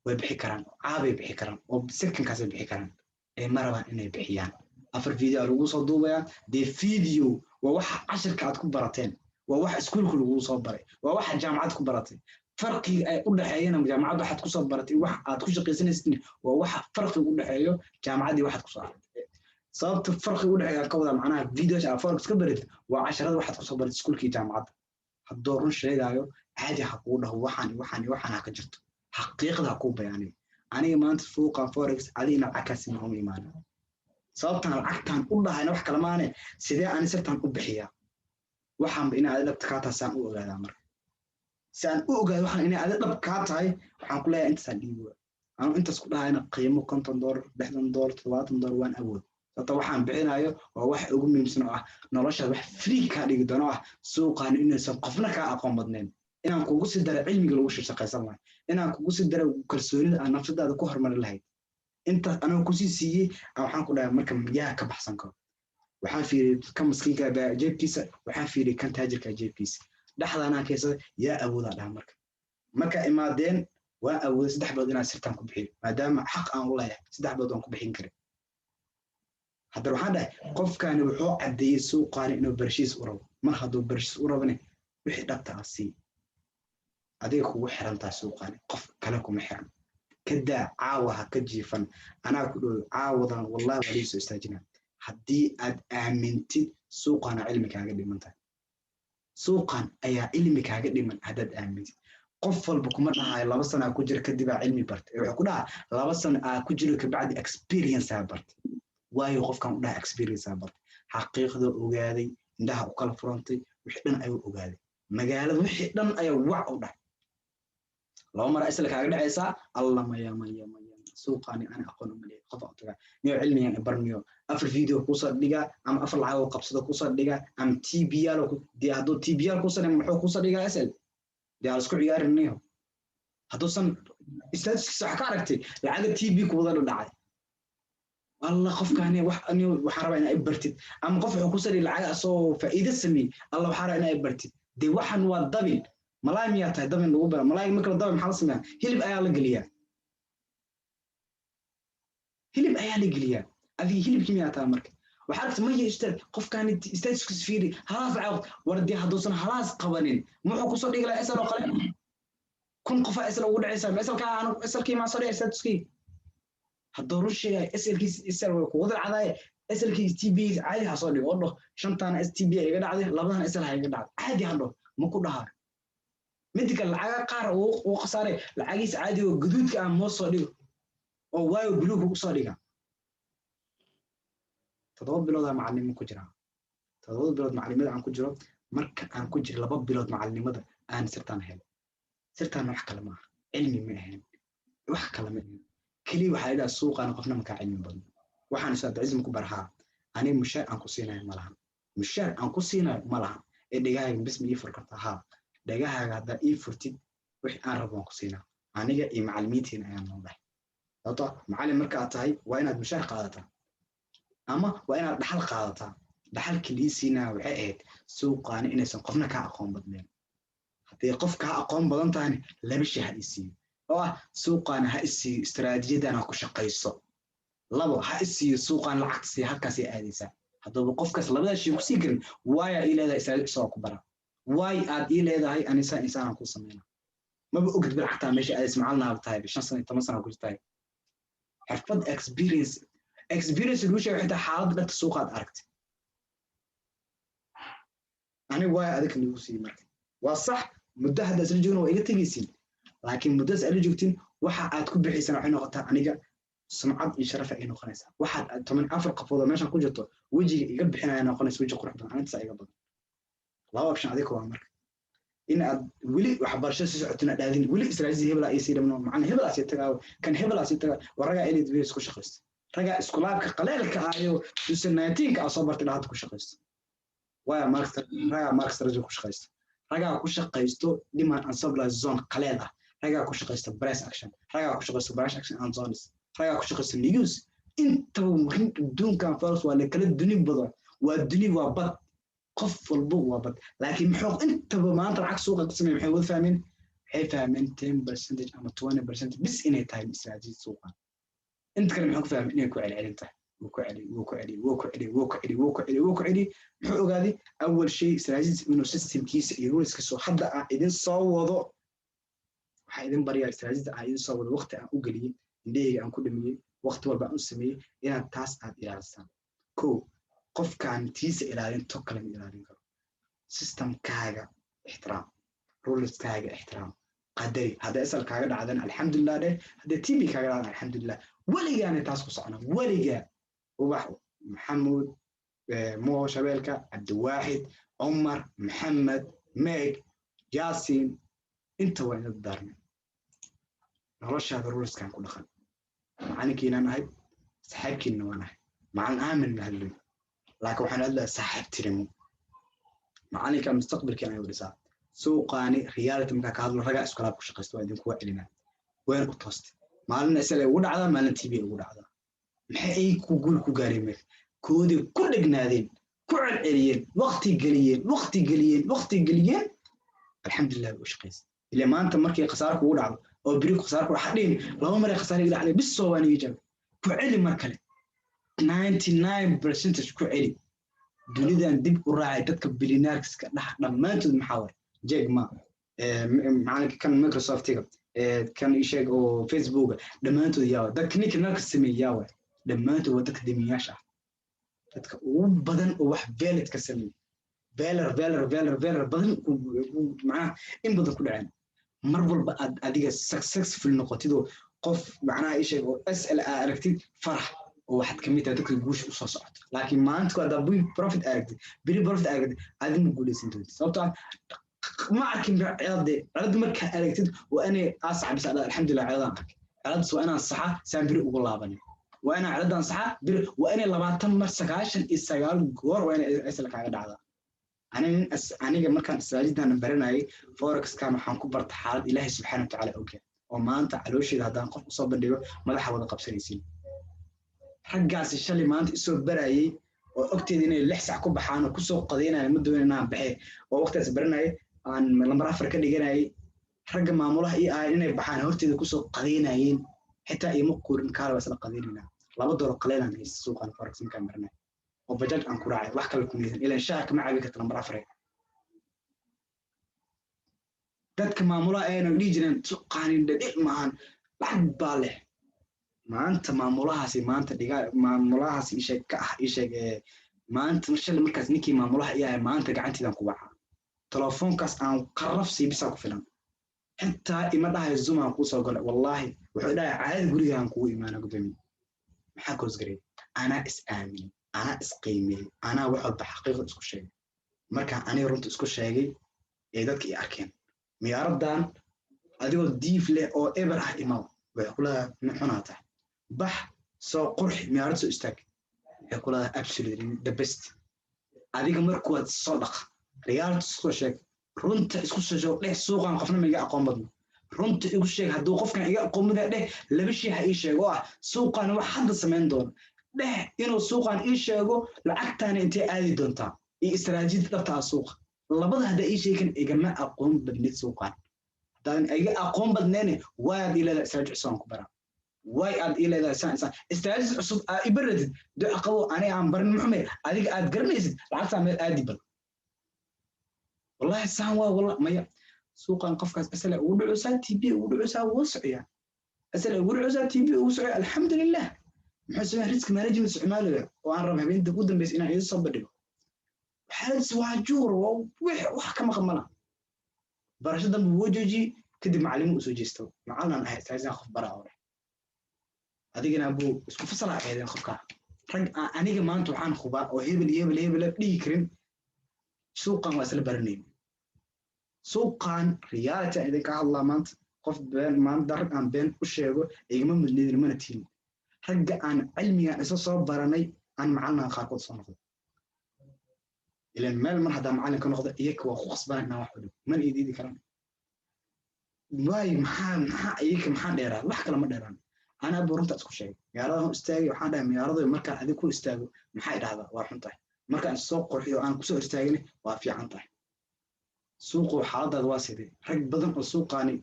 A: way bixi karaan, caabay bixi karaan oo sekankaasay bixi karaan. Ee ma rabaan inay bixiyaan. Afar video aa lagu soo duubayaa. Dee video waa waxa cashirka aad ku barateen, waa waxa iskuulka lagu soo baray, waa waxa jaamacad ku baratay. Farqiga ay u dhexeeyana jaamacadda waxaad kusoo baratay, wax aad ku shaqaysanaysidna waa waxa farqiga u dhexeeyo jaamacaddii waxaad kusoo aragtay. Sababta farqiga u dhexeeya ka wadaa macnaha videosha aad forex ka baratid waa casharada waxaad kusoo baratay iskuulkii jaamacadda. Haddoo run sheegaayo, caadi ha kuu dhaho, waxaan iyo waxaan iyo waxaan ha ka jirto, xaqiiqda ha kuu bayaaniyo. Aniga maanta suuqan forex adi inaad lacag kaa uma imaanin. Sababtaan lacagtaan u dhahayna wax kale maane, sidee ani sirtaan u bixiyaa waxaanba inaa adi dhabta kaa taasaan u ogaadaa. Marka Si aan u ogaado waxaan inay adi dhab kaa tahay, waxaan ku leeyahay intaasaan dhiibi waa. Anu intaas ku dhahayna qiimo $50, $60, $70 waan awood, sababta waxaan bixinayo waa wax ugu muhiimsan oo ah noloshaad, wax free kaa dhigi doono, ah suuqaan inaysan qofna kaa aqoon badnayn, inaan kugu sii dara cilmiga lagu shaqaysan lahay, inaan kugu sii dara kalsoonida aan nafsadaada ku horumari lahayd. Intaas anagoo kusii siiyey, waxaan ku dhahay marka miyaa ka baxsan karo? Waxaan fiiriyey kan maskiinka jeebkiisa, waxaan fiiriyey kan taajirka jeebkiisa, dhexdaanaan keysada yaa awoodaa dhaha. Marka imaadeen, waan awooday 3 bilood inaan sirtaan ku bixiyo, maadaama xaq aan u leeyahay. 3 bilood waan ku bixin karin. Haddana waxaan dhahay qofkani wuxuu caddeeyey suuqaani inuu barshiis u rabo. Mar hadduu barshiis u rabane, wixii dhabta ah sii. Adiga kugu xiran tahay suuqaani, qof kale kuma xiran. Kadaa caawa ha ka jiifan, anaa ku dhow caawadan, wallahi waa lii soo istaajinaa. Haddii aad aamintid suuqaana cilmi kaaga dhiman tahay, suuqan ayaa cilmi kaaga dhiman. Haddaad aamintid, qof walba kuma dhahayo 2 sana ku jira kadibaa cilmi bartay. Wuxuu ku dhahaa 2 sano aa ku jiro kabacdi experience aa bartay. Waayo qofkan u dhaha experience aa bartay, xaqiiqda ogaaday, indhaha u kala furantay, wixii dhan ayuu ogaaday, magaalada wixii dhan ayaa wac u dhahay. Laba mara isla kaaga dhacaysaa. Alla, maya, maya, maya, suuqaani ana aqoon uma leeyahay. Qof u tagaa niyo cilmigan barniyo, afar video kuusoo dhigaa ama afar lacag oo qabsado kuusoo dhigaa ama TBL. Dee hadduu TBL kuusoo dhiga, muxuu kuusoo dhigaa SL? Dee aan isku ciyaarinayo. Hadduusan statuskiisa wax ka aragtay, lacaga TP ku wada dhacay, alla qofkaani wax ani waxaan rabaa inaa i bartid. Ama qof wuxuu kusoo dhigay lacag asoo faa'iido sameeyey, alla waxaan rabaa inaa i bartid. Dee waxan waa dabin. Malaay miyaa tahay dabin lagu bara? Malaay marka la dabin maxaa la sameeyaa? Hilib ayaa la geliyaa, hilib ayaa la geliyaa. Adiga hilibkii miyaa tahay? Marka waxaa aragta maya ustaad, qofkaani statuskiisa fiiri, halaas lacag war. Dee hadduusan halaas qabanin, muxuu kusoo dhigi lahaa SL oo kale? 1000 qofaa SL ugu dhacaysaa. Ma SL-kaa SL-kii maa soo dhigay statuskii? Hadduu run sheegay, SL-kiis SL way kugu dhacdaye, SL-kiis TP caadi ha soo dhigo oo dhaho shantaana TP iga dhacday, labadana SL ha iga dhacday, caadi ha dhaho. Ma ku dhahaa? Midda kale, lacaga qaar uu khasaaray, lacagiis caadi oo gaduudka ah moo soo dhigo oo waayo buluug ugu soo dhiga. 7 biloodaa macallinimo ku jiraa. 7 bilood macallimada aan ku jiro, marka aan ku jiro 2 bilood macalinimada aan sirtaan helo. Sirtaan wax kale maaha, cilmi ma ahayn, wax kale ma ahayn. Keliya waxaa la yidhaha suuqaana qofna makaa cilmi badno. Waxaan ustaad Cizmi ku barhaa, aniga mushaar aan ku siinayo ma lahan, mushaar aan ku siinayo ma lahan, ee dhegahaaga bis ma ii fur kartaa? Haa, dhegahaaga haddaa ii furtid, wixii aan rabo waan ku siinaa. Aniga iyo macallimiintiina ayaan noo dhahay, sababto macallin markaad tahay waa inaad mushaar qaadataa ama waa inaad dhaxal qaadataa. Dhaxalkii lii siinaa waxay ahayd suuqaani inaysan qofna kaa aqoon badnayn. Haddii qof kaa aqoon badan tahayna, laba shay ha isiiyo, oo ah suuqaana ha isiiyo istaraatiijiyadan ha ku shaqayso, labo ha isiiyo suuqaan lacagta siiya, halkaasay aadaysaa. Haddaba qofkaas labadaas shay kusii karin, waaya ii leedahay istaraatiiji isagoo ku bara? Waay aad ii leedahay anisa insaanaan kuu sameynaa? Maba ogid bil xataa meesha aadaysa. Macalinaaba tahay 5 sano iyo 10 sano ku jirtahay, xirfad experience lagu sheego, xitaa xaaladda dhabta suuqaad aragtay. Aniga waaya adinka lagu siiyey. Marka waa sax, muddo hadda isla joogna waa iga tegaysiin, laakiin muddadaas aad la joogtiin waxa aad ku bixiysaan waxay noqotaa aniga sumcad iyo sharaf ay noqonaysaa. Waxaad 14 qofood oo meeshan ku jirto wejiga iga bixinaya noqonaysa weji qurux badan. Arintaas iga badan laba option adiga waa marka in aad weli waxbarasho sii socotin, aad aadin weli israa'iil hebel ay sii dhamno, macna hebel sii tagaa, kan hebel sii tagaa. War ragaa inay dibis ku shaqaysto, ragaa iskulaabka qaleelka ayo 2019 ka soo bartay hadda ku shaqaysto. Waaya market ragaa market strategy ku shaqaysto, ragaa ku shaqaysto demand and supply zone qaleel ah, ragaa ku shaqaysto price action, ragaa ku shaqaysto price action and zones, ragaa ku shaqaysto news. Intaba muhiim adduunkan forex waa la kala duni badan, waa duni, waa bad, qof walba waa bad. Laakiin muxuu intaba maanta lacag suuqa ka sameeyay? Maxay wada fahmeen? Waxay fahmeen 10% ama 20% bis inay tahay istaraatiijiyad suuqa. Inta kale muxuu ku fahmay? Inay ku celcelin tahay. Wuu ku celi, wuu ku celi, wuu ku celi, wuu ku celi, wuu ku celi, wuu ku celi. Muxuu ogaaday? Awal shay istaraatiijiyad inuu systemkiisa iyo ruleskiisa hadda aan idin soo wado. Waxaan idin baryaa istaraatiijiyada aan idin soo wado, waqti aan u geliyey, indhahayga aan ku dhamiyey, waqti walba aan u sameeyey, inaad taas aad ilaalisaan. Kow, qofkaan tiisa ilaalin to kale ma ilaalin karo. Systemkaaga ixtiraam, ruleskaaga ixtiraam, qadari. Hadday SL kaaga dhacdan, alxamdulilah dheh. Hadday TP kaaga dhacdan, alxamdulilah. Weligaana taas ku socona weligaa. Ubax, Maxamuud, Mo Shabeelka, Cabdiwaaxid, Cumar, Maxamed, Meeg, Yaasin. Inta waa ina dardaarmay. Noloshaada ruleskan ku dhaqan. Macalinkiinaan ahay, saaxiibkiinna waan ahay. Macalin aamin ma hadlayo, laakiin waxaan hadlayaa saaxiibtinimo. Macalinka mustaqbalkiina ayuu dhisaa. Suuqaani reality markaa ka hadlo, ragaa iskulaab ku shaqaysta waa idinkuwa celinaa. Wayna u toostay. Maalin SL ugu dhacdaa, maalin TP ugu dhacdaa. Maxay ay ku guul ku gaareen? Marka koodii ku dhegnaadeen, ku celceliyeen, waqti geliyeen, waqti geliyeen, waqti geliyeen, alxamdulilah way u shaqaysay. Ilaa maanta markii khasaare kugu dhacdo oo beri khasaare ku dhaco, dhihin laba maray khasaare iga dhacday, bisoo waan iga jabay. Ku celi mar kale, 99% ku celi. Dunidan dib u raacay dadka billionaires-ka dhax dhammaantood. Maxaa waay? Jack Ma, macalinka kan Microsoftiga, kan isheeg oo Facebooka, dhammaantood yaa dadka ninka nalka sameeyey yaa waay? Dhammaantood waa dadka demiyaasha ah. Dadka ugu badan oo wax valid ka sameeyey, veler veler veler veler badan, macnaha in badan ku dhaceen. Mar walba aad adiga successful noqotidoo qof macnaha isheeg oo SL aa aragtid, farax oo waxaad kamid tahay dadka guusha usoo socota. Laakiin maanta haddaa big profit aragtid, beri profit aragtid, adima guuleysan doontid, sababtoo ah ma arkin cilade. Cilada markaa aragtid waa inay aasacbisa. Alxamdulilah, ciladaan arkay, ciladaas waa inaan saxa saan beri ugu laabanin. Waa inaan ciladan saxa beri. Waa inay 20 mar, 99 goor waa inay SL kaaga dhacdaa. Aniga markaan istaraatiijidan baranayay forexkan, waxaan ku barta xaalad Ilaahay subxaana watacaala ogyahay oo maanta caloosheeda haddaan qof usoo bandhigo madaxa wada qabsanaysiin. Raggaasi shalay maanta isoo barayay oo ogteeda inay 6 sac ku baxaan oo kusoo qadaynaya, ma doon inaan baxee, oo waqtigaas baranayay aan lambar 4 ka dhiganayay. Ragga maamulaha ii ahayn inay baxaan horteeda kusoo qadaynayeen, xitaa iima quurin. Kaala waa isla qadaynaynaa. $2 qaleynaan haysta suuqan forex markaan baranay oo bajaaj aan ku raacay, wax kale kumaysan, ilaan shaaha kama cabi karta lambar 4. Dadka maamulaha ayna dhihi jireen suuqaani dhadhil maahan, lacag baa leh. Maanta maamulahaasi maanta dhiga maamulahaasi isheeg ka ah isheeg maanta shalay markaas ninkii maamulaha ii ahay maanta gacantiidan ku wacaa, telefoonkaas aan qaraf sii bisaa ku filan. Xitaa ima dhahayo Zoom aan kuu soo galay. Wallaahi wuxuu dhahay caadi gurigaan kugu imaana. Gudoomiye, maxaa koosgaray? Anaa is aaminay, anaa is qiimeeyey, anaa wax walba xaqiiqda isku sheegay. Markaa aniga runta isku sheegay ee dadka i arkeen, miyaaradan adigoo diif leh oo eber ah imaw, waxay ku leedahay muxunaa tahay. Bax, soo qurxi miyaarad, soo istaag, waxay ku leedahay absolutely the best. Adiga markuwaad soo dhaq, reality isku sheeg, runta isku soo sheeg. Dheh suuqan qofna ma iga aqoon badno. Runta igu sheeg. Hadduu qofkan iga aqoon badaa, dheh laba shay ha ii sheego oo ah suuqan wax hadda samayn doono. Dheh inuu suuqan ii sheego lacagtaana intee aadi doontaa iyo istaraatiijiyada dhabta ah suuqa. Labada haddaa ii sheegan, igama aqoon badnid suuqan. Haddaadan iga aqoon badneene, waad ii leedahay istaraatiiji cusub aan ku baraa? Way aad ii leedahay saan saan istaraatiiji cusub aa i baratid? Duca qabo aniga aan barin muxume, adiga aad garanaysid lacagtaa meel aadi. Bal wallahi saan waa walla maya. Suuqan qofkaas SL ugu dhucusaa, TP ugu dhucusaa, wuu socyaa. SL ugu dhucusaa, TP ugu socyaa, alxamdulilah. Muxuu sameeyaa? Risk management isticmaalaya oo aan rabo habeenka ugu dambeysa inaan idin soo bandhigo. Xaaladis waa juur, waa wax ka maqan mala. Barasho dambe wuu joojiyey. Kadib macallimo uu soo jeesto, macallinaan ahay, istaraatiijiyan qof bara oo dheh. Adigana buu isku fasalaa ahaydeen qofka. Rag aniga maanta waxaan hubaa oo hebel iyo hebel hebel dhihi karin, suuqan waa isla baranayn. Suuqan reality aan idinka hadlaa maanta. Qof been maanta rag aan been u sheego igama mudneedin, mana tihin. Ragga aan cilmigan isla soo baranay aan macallinaan qaarkood soo noqdo, ilan meel mar haddaa macallin ka noqdo, iyaga waa ku qasbana inaan wax u dhigo, mana idiidi karaan. Waayo, maxaa iyaga maxaa dheeraa? Wax kale ma dheeraan. Anaa buu runta isku sheegay. Magaaladan istaagay, waxaan dhahay magaalada markaan adig ku istaago maxay dhahdaa? Waa xun tahay. Markaan soo qurxiyo aan kusoo istaagin, waa fiican tahay. Suuqu xaaladaada waa sidee? Rag badan oo suuqaani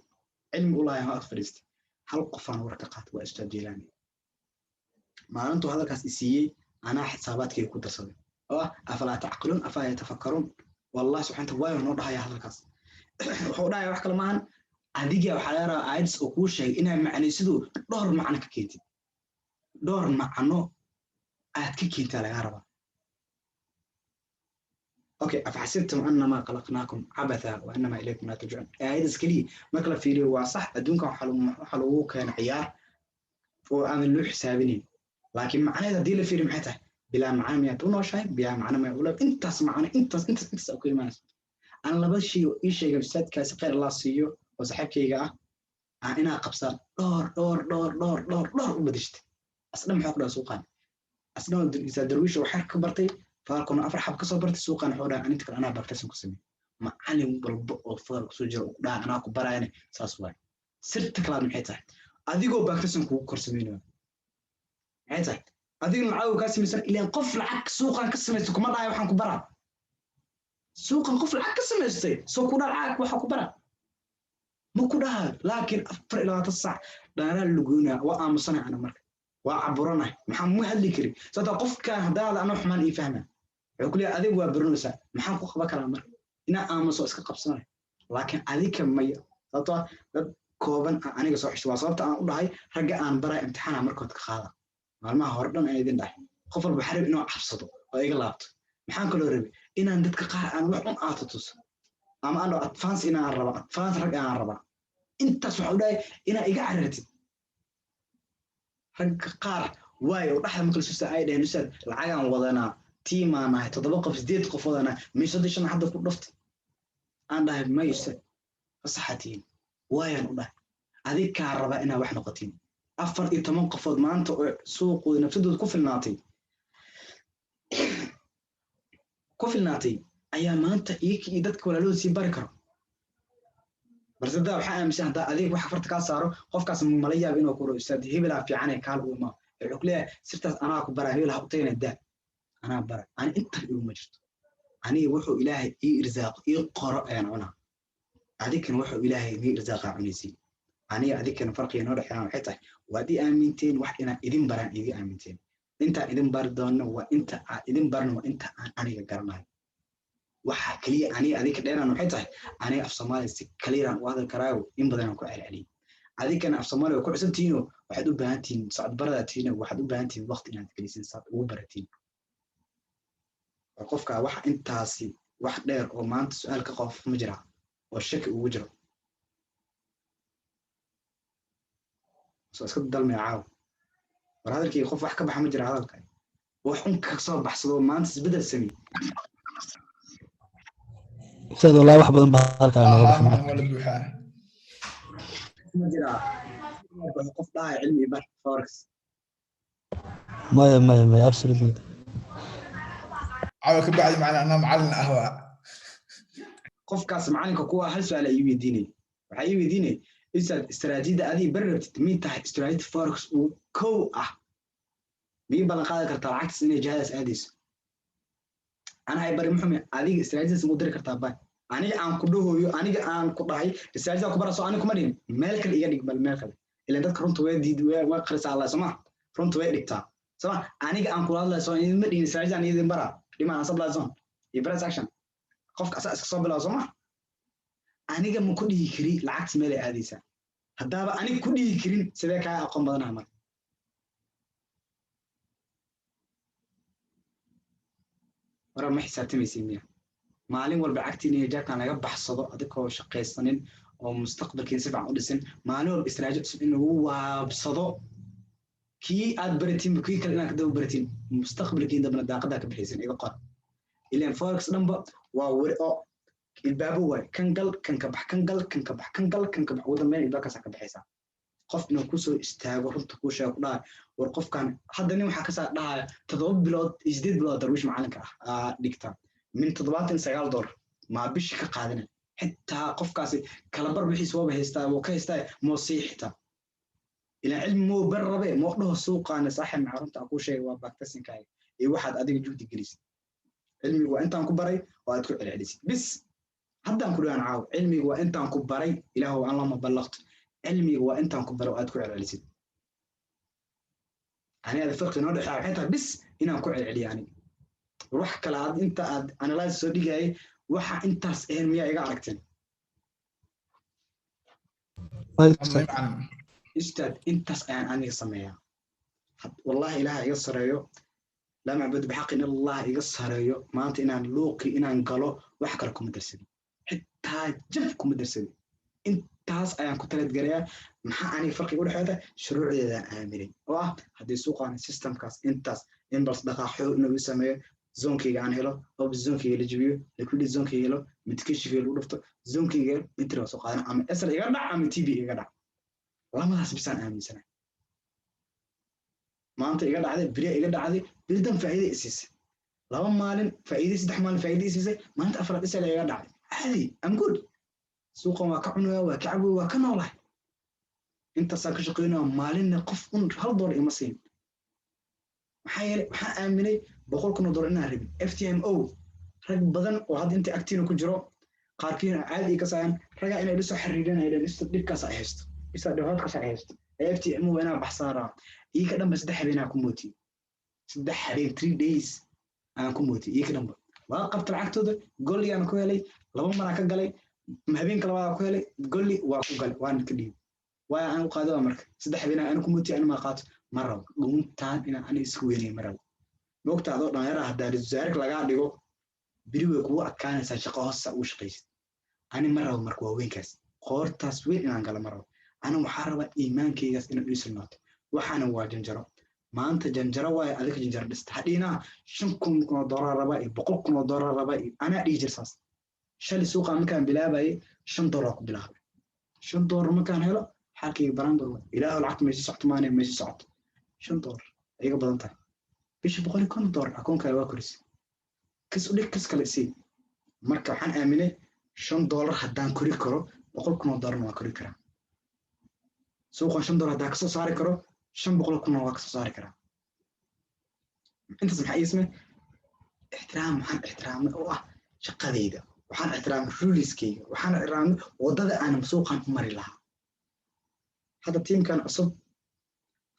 A: cilmi u lahayn ag fadhiistay, hal qofaan war ka qaatay, waa Ustaad Jeelaani. Maalintuu hadalkaas isiiyey, anaa xisaabaadkayga ku darsaday oo ah afalaa tacqiluun, afalaa yatafakkaruun. Wallah subxaanta waayo noo dhahaya hadalkaas. Wuxuu dhahaya wax kale maahan. Adiga waxaa laga rabaa aayadis oo kuu sheegay inaa macnaysidu dhowr macno ka keentid, dhowr macno aad ka keentaa lagaa rabaa. Okay, afaxasibtum annamaa khalaqnaakum cabatha wa annamaa ilaykum laa turjacuun. Aayaddas keliya marka la fiiriyo waa sax, adduunkan waxaa lagu keena ciyaar oo aanan loo xisaabinayn. Laakiin macnaheed haddii la fiiriyo maxay tahay? Bilaa macno miyaad u nooshahay? Bilaa macno miyaad u leedahay? Intaas macno, intaas intaas intaas ku imaanaysa. Aan laba shay oo ii sheegay ustaadkaasi, khayr Allah siiyo. Oo saaxiibkayga ah aan inaa qabsaan dhowr dhowr dhowr dhowr dhowr dhowr u badashtay. Asna muxuu ku dhaha? Suuqaan asna isaa Darwiish oo xer ka bartay, Falcon afar xab kasoo bartay. Suuqaan wuxuu dhaha, aninta kale anaa backtesting ku sameey. Macalin walba oo forex kusoo jira uu ku dhaha anaa ku barayane, saas waay. Sirta kalaad maxay tahay? Adigoo backtesting kugu kor sameynayo maxay tahay? Adigna lacag kaa samaysan. Ilaan qof lacag suuqan ka samaystay kuma dhahayo waxaan ku baraa. Suuqan qof lacag ka samaystay soo ku dhaa lacag waxa ku baraa ma ku dhahayo. Laakiin 24 saac dhaanaa lugoynaya, waa aamusanay ana. Marka waa caburanahay, maxaa ma hadli kari, sababtaa qofkan haddaada anoo xumaan ii fahma, wuxuu ku leeyahay adiga waa baranaysaa. Maxaan ku qaban karaa marka? Inaa aamuso iska qabsanay. Laakiin adika maya, sababtoo ah dad kooban aan aniga soo xishto. Waa sababta aan u dhahay ragga aan baraya imtixaana markood ka qaada. Maalmaha hore dhan aan idin dhahay, qof walba waxaa rabi inuu cabsado oo iga laabto. Maxaan kaloo rabi? Inaan dadka qaar aan wax un aata tuso ama aan dhaho advance inaan raba, advance rag aan rabaa. Intaas waxaa u dhahay inaa iga carartid. Ragga qaar waay oo dhexda marka lisusta ay dhaheen, "Ustaad, lacagaan wadanaa, tiimaan nahay, toddoba qof, sideed qof wadanaa, 35 hadda ku dhaftay." Aan dhahay, "May ustaad, fasaxaa tihiin." Waayaan u dhahay, adikaa rabaa inaa wax noqotiin. 14 qofood maanta oo suuqooda nafsadooda ku filnaatay ayaa maanta iyaga iyo dadka walaalooda sii bari karo. Balse haddaa waxaa aaminsan, haddaa adiga wax farta kaa saaro, qofkaas mala yaaba inuu kuro, "Ustaad hebelaa fiicane, kaal u imaa." Wuxuu ku leeyahay, "Sirtaas anaa ku baraa, hebel ha u tagana, daa anaa bara." Ani intan iguma jirto. Aniga wuxuu Ilaahay ii irsaaqo, ii qoro ayaan cunaa. Adikan wuxuu Ilaahay nii irsaaqaa cunaysiin. Aniga adikan farqiga noo dhexeeyaan waxay tahay, waad ii aaminteen wax inaan idin baraan, iga aaminteen. Intaan idin bari doonno waa inta aan idin barno, waa inta aan aniga garanayo. Waxa kaliya aniga adika dheeraan waxay tahay, aniga af Soomaaliya si kaliyaraan u hadal karaayo, in badanaan ku celceliyay. Adikana af Soomaaliya waa ku cusubtihiinoo waxaad u baahan tihiin socod baradaa tihiino, waxaad u baahan tihiin waqti inaad gelisin saad ugu baratiin. Qofka wax intaasi wax dheer oo maanta su-aal ka qof ma jira oo shaki ugu jiro? Soo iska dalmaya caaw war hadalkii qof wax ka baxa ma jira? Hadalka wax un ka soo baxsado maanta isbedel sameey.
B: Ustaad, wallahi wax badan baa halkaa nooga
D: Ahaa.
B: baxay.
D: Macalin, waa la buuxaa.
A: Ma jiraa qof dhahaya cilmi bar forex?
B: Maya, maya, maya, absolutely.
D: Caawa ka bacdi, macalin, anaa macalin ah waa.
A: Qofkaas macalinka kuwa hal su-aal ii weydiinay, waxaa ii weydiinay, "Ustaad, istaraatiijiyadda adiga bari rabtid mii tahay istaraatiijiyad forex uu kow ah? Mii ballan qaadi kartaa lacagtaas inay jihadaas aadayso? Anahay bari muxuu adiga istaraatiijiyadaas muu diri kartaa?" Bay aniga aan ku dhahoyo, aniga aan ku dhahay istaraatiijiyada ku bara, soo aniga kuma dhihin meel kale iga dhig, bal meel kale. Ilaan dadka runta way diid, way qarisaa Allah, soo ma runta way dhigtaa, soo ma? Aniga aan kula hadlayo, soo idinma dhihin istaraatiijiyada idin bara, demand and supply zone iyo price action. Qofka asaa iska soo bilaabo, soo ma? Aniga ma ku dhihi kari lacagta meelay aadaysaa. Haddaaba aniga ku dhihi karin, sidee kaa aqoon badanaha marka? Wara ma xisaabtamaysiin miya? Maalin walba cagtiin iyo jaabkan laga baxsado, adigoo shaqaysanin oo mustaqbalkiin si fiican u dhisin, maalin walba istraaji cusub in lagu waabsado, kii aad baratiin kii kale inaad ka daba baratiin, mustaqbalkiin dambana daaqadaa ka bixaysin. Iga qor, ilaan forex dhanba waa weri oo ilbaabo waay: kan gal, kan ka bax, kan gal, kan ka bax, kan gal, kan ka bax. Ugu dambeyn ilbaabkaasaa ka baxaysaa. Qof inuu kusoo istaago, runta kuu sheego, ku dhahay, "War qofkan hadda nin waxaa kasaa dhahaya 7 bilood iyo 8 bilood Darwiish macalinka ah dhigta, min $79 maa bishi ka qaadanay." Xitaa qofkaasi kalabar wixiis waaba haystaa, wuu ka haystaa, moo sii xitaa ilaan cilmi moo bar rabe, moo dhaho, "Suuqaana saaxib maca runta aan kuu sheegay waa backtestinkaaga iyo waxaad adiga juhdi gelisid. Cilmigu waa intaan ku baray oo aad ku celcelisid." Bis haddaan ku dhahaan caaw, cilmigu waa intaan ku baray. Ilaahow aan lama ballaqto. Cilmigu waa intaan ku baray oo aad ku celcelisid. Ani ada farqi noo dhexeeya waxay tahay bis inaan ku celceliyo. Aniga wax kale aad inta aad analyze soo dhigayay, waxa intaas ahayn miyaa iga aragteen? Ustaad, intaas ayaan aniga sameeyaa. Wallahi Ilaaha iga sareeyo, laa macbuud bixaqin ila Allah iga sareeyo. Maanta inaan luuqi inaan galo wax kale kuma darsadin, xitaa jab kuma darsadin. Intaas ayaan ku taladgarayaa. Maxaa aniga farqiga u dhexeeta? Shuruucdeedaan aaminay oo ah haddii suuqaan systemkaas intaas impulse dhaqaaxo inuu ii sameeyo. Zonekayga aan helo, op zonekayga la jabiyo, liquidity zonekayga helo, mitigationkayga lagu dhufto, zonekayga helo, entry waa soo qaadana, ama SL iga dhac ama TP iga dhac. Lamadaas bisaan aaminsanahay. Maanta iga dhacday, beriya iga dhacday, beridan faa'iide isiisay, 2 maalin faa'iide, 3 maalin faa'iide isiisay, maalinta afraad SL iga dhacday. Caadi, am good. Suuqan waa ka cunaya, waa ka cabaya, waa ka noolahay. Intaasaan ka shaqeynaya, maalinna qof un $1 ima siin. Maxaa yeelay, waxaan aaminay $100,000 inaan rabin. FTMO rag badan oo hadda inta agtiina ku jiro, qaarkiina caadi ka saayaan, ragaa inay la soo xiriireen ay dhaheen, "Isa dhibkaas ay haysto, isa dhibaatkaas ay haysto, FTMO inaa baxsan rabaa." Iika dhanba 3 habeenaa ku mootiyey, 3 habeen, 3 days aan ku mootiyey. Iika dhanba waa qabta lacagtooda. Golli aan ku helay, laba maraa ka galay, habeenka labaad ku helay golli, waa ku galay, waana ka dhiibay. Waa aan u qaado waa marka 3 habeenaa aan ku mootiyey. Ani maa qaato, ma rabo dhuuntaan inaan aniga isku weynay, ma rabo. Moogta adoo dhalinyara haddaa ra-iisul lagaa dhigo, beri way kugu adkaanaysaa shaqo hoosta ugu shaqaysid. Ani ma rabo marka waaweynkaas, qoortaas weyn inaan galo ma rabo. Ani waxaa rabaa iimaankaygaas inuu ii sugnaato. Waxaana waa janjaro, maanta janjaro waayo. Adika janjaro dhista hadhiinaa $5,000 rabaa iyo $100,000 rabaa iyo anaa dhihi jir saas. Shalay suuqa markaan bilaabayay $5 ku bilaabay. $5 markaan helo, xaalkayga baran bar, ilaahu lacagta maysi socoto, maana maysi socoto. $5 iga badan tahay bishii $150 akoonkaaga waa korisay. Kas u dhig, kas kale isii. Marka waxaan aaminay $5 haddaan kori karo, $100,000-na waa kori karaa. Suuqan $5 haddaan kasoo saari karo, 500,000-na waa kasoo saari karaa. Intaas maxaa iisme ixtiraam? Waxaan ixtiraamay oo ah shaqadayda, waxaan ixtiraamay ruleskayga, waxaan ixtiraamay waddada aan suuqan u mari lahaa. Hadda tiimkan cusub,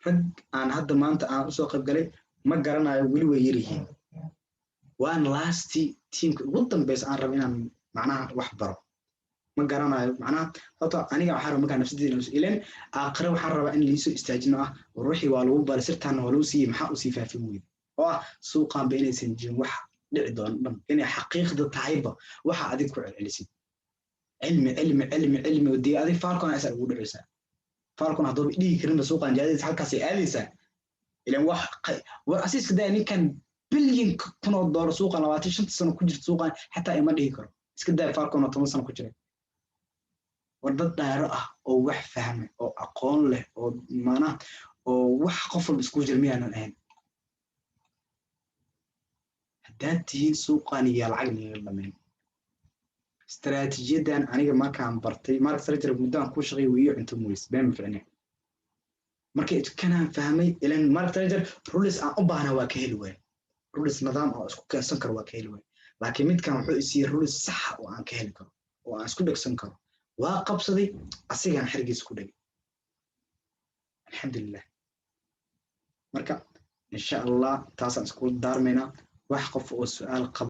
A: rag aan hadda maanta aan usoo qayb galay ma garanayo, weli way yaryihiin. Waan lastii tiimka ugu dambeysa aan rabo inaan macnaha wax baro. Ma garanayo macnaha, sababtoo aniga waxaa raba markaa nafsadeyda ilan aakhire waxaan rabaa in liisoo istaajino ah, ruuxii waa lagu baray, sirtaana waa lagu siiyey, maxaa usii faafin weyda? Oo ah suuqaanba inaysan jirin wax dhici doono dhan, inay xaqiiqda tahayba waxa adig ku celcelisid. Cilmi, cilmi, cilmi, cilmi. Dee adig falcon asaa ugu dhicaysaa. Falcon haddooba dhigi karinba suuqan jaadadiisa halkaasay aadaysaa. Ilan wax war asiiska daa, ninkan bilyan kun oo doolar suuqan 25-ta sano ku jirta suuqan xataa ima dhihi karo. Iska daa falcon oo 10 sano ku jira. War dad dhaaro ah oo wax fahmay oo aqoon leh oo maanaha oo wax qof walba isku jira miyaanan ahayn? Haddaad tihiin, suuqan iyo lacag niga dhamayn. Istaraatiijiyadan aniga markaan bartay market structure, muddo aan ku shaqeey wiiyo cunto moys been ma ficne. Marka kanaan fahmay, ilan market structure rules aan u baahnaa waa ka heli waaya, rules nidaam oo isku keensan karo waa ka heli waaya, laakiin midkan wuxuu isiiyey rules saxa oo aan ka heli karo oo aan isku dhegsan karo. Waa qabsaday, asigaan xerigiisa ku dhegay, alxamdulilah. Marka insha Allah taasaan isku daarmaynaa. Wax qof oo su-aal qaba?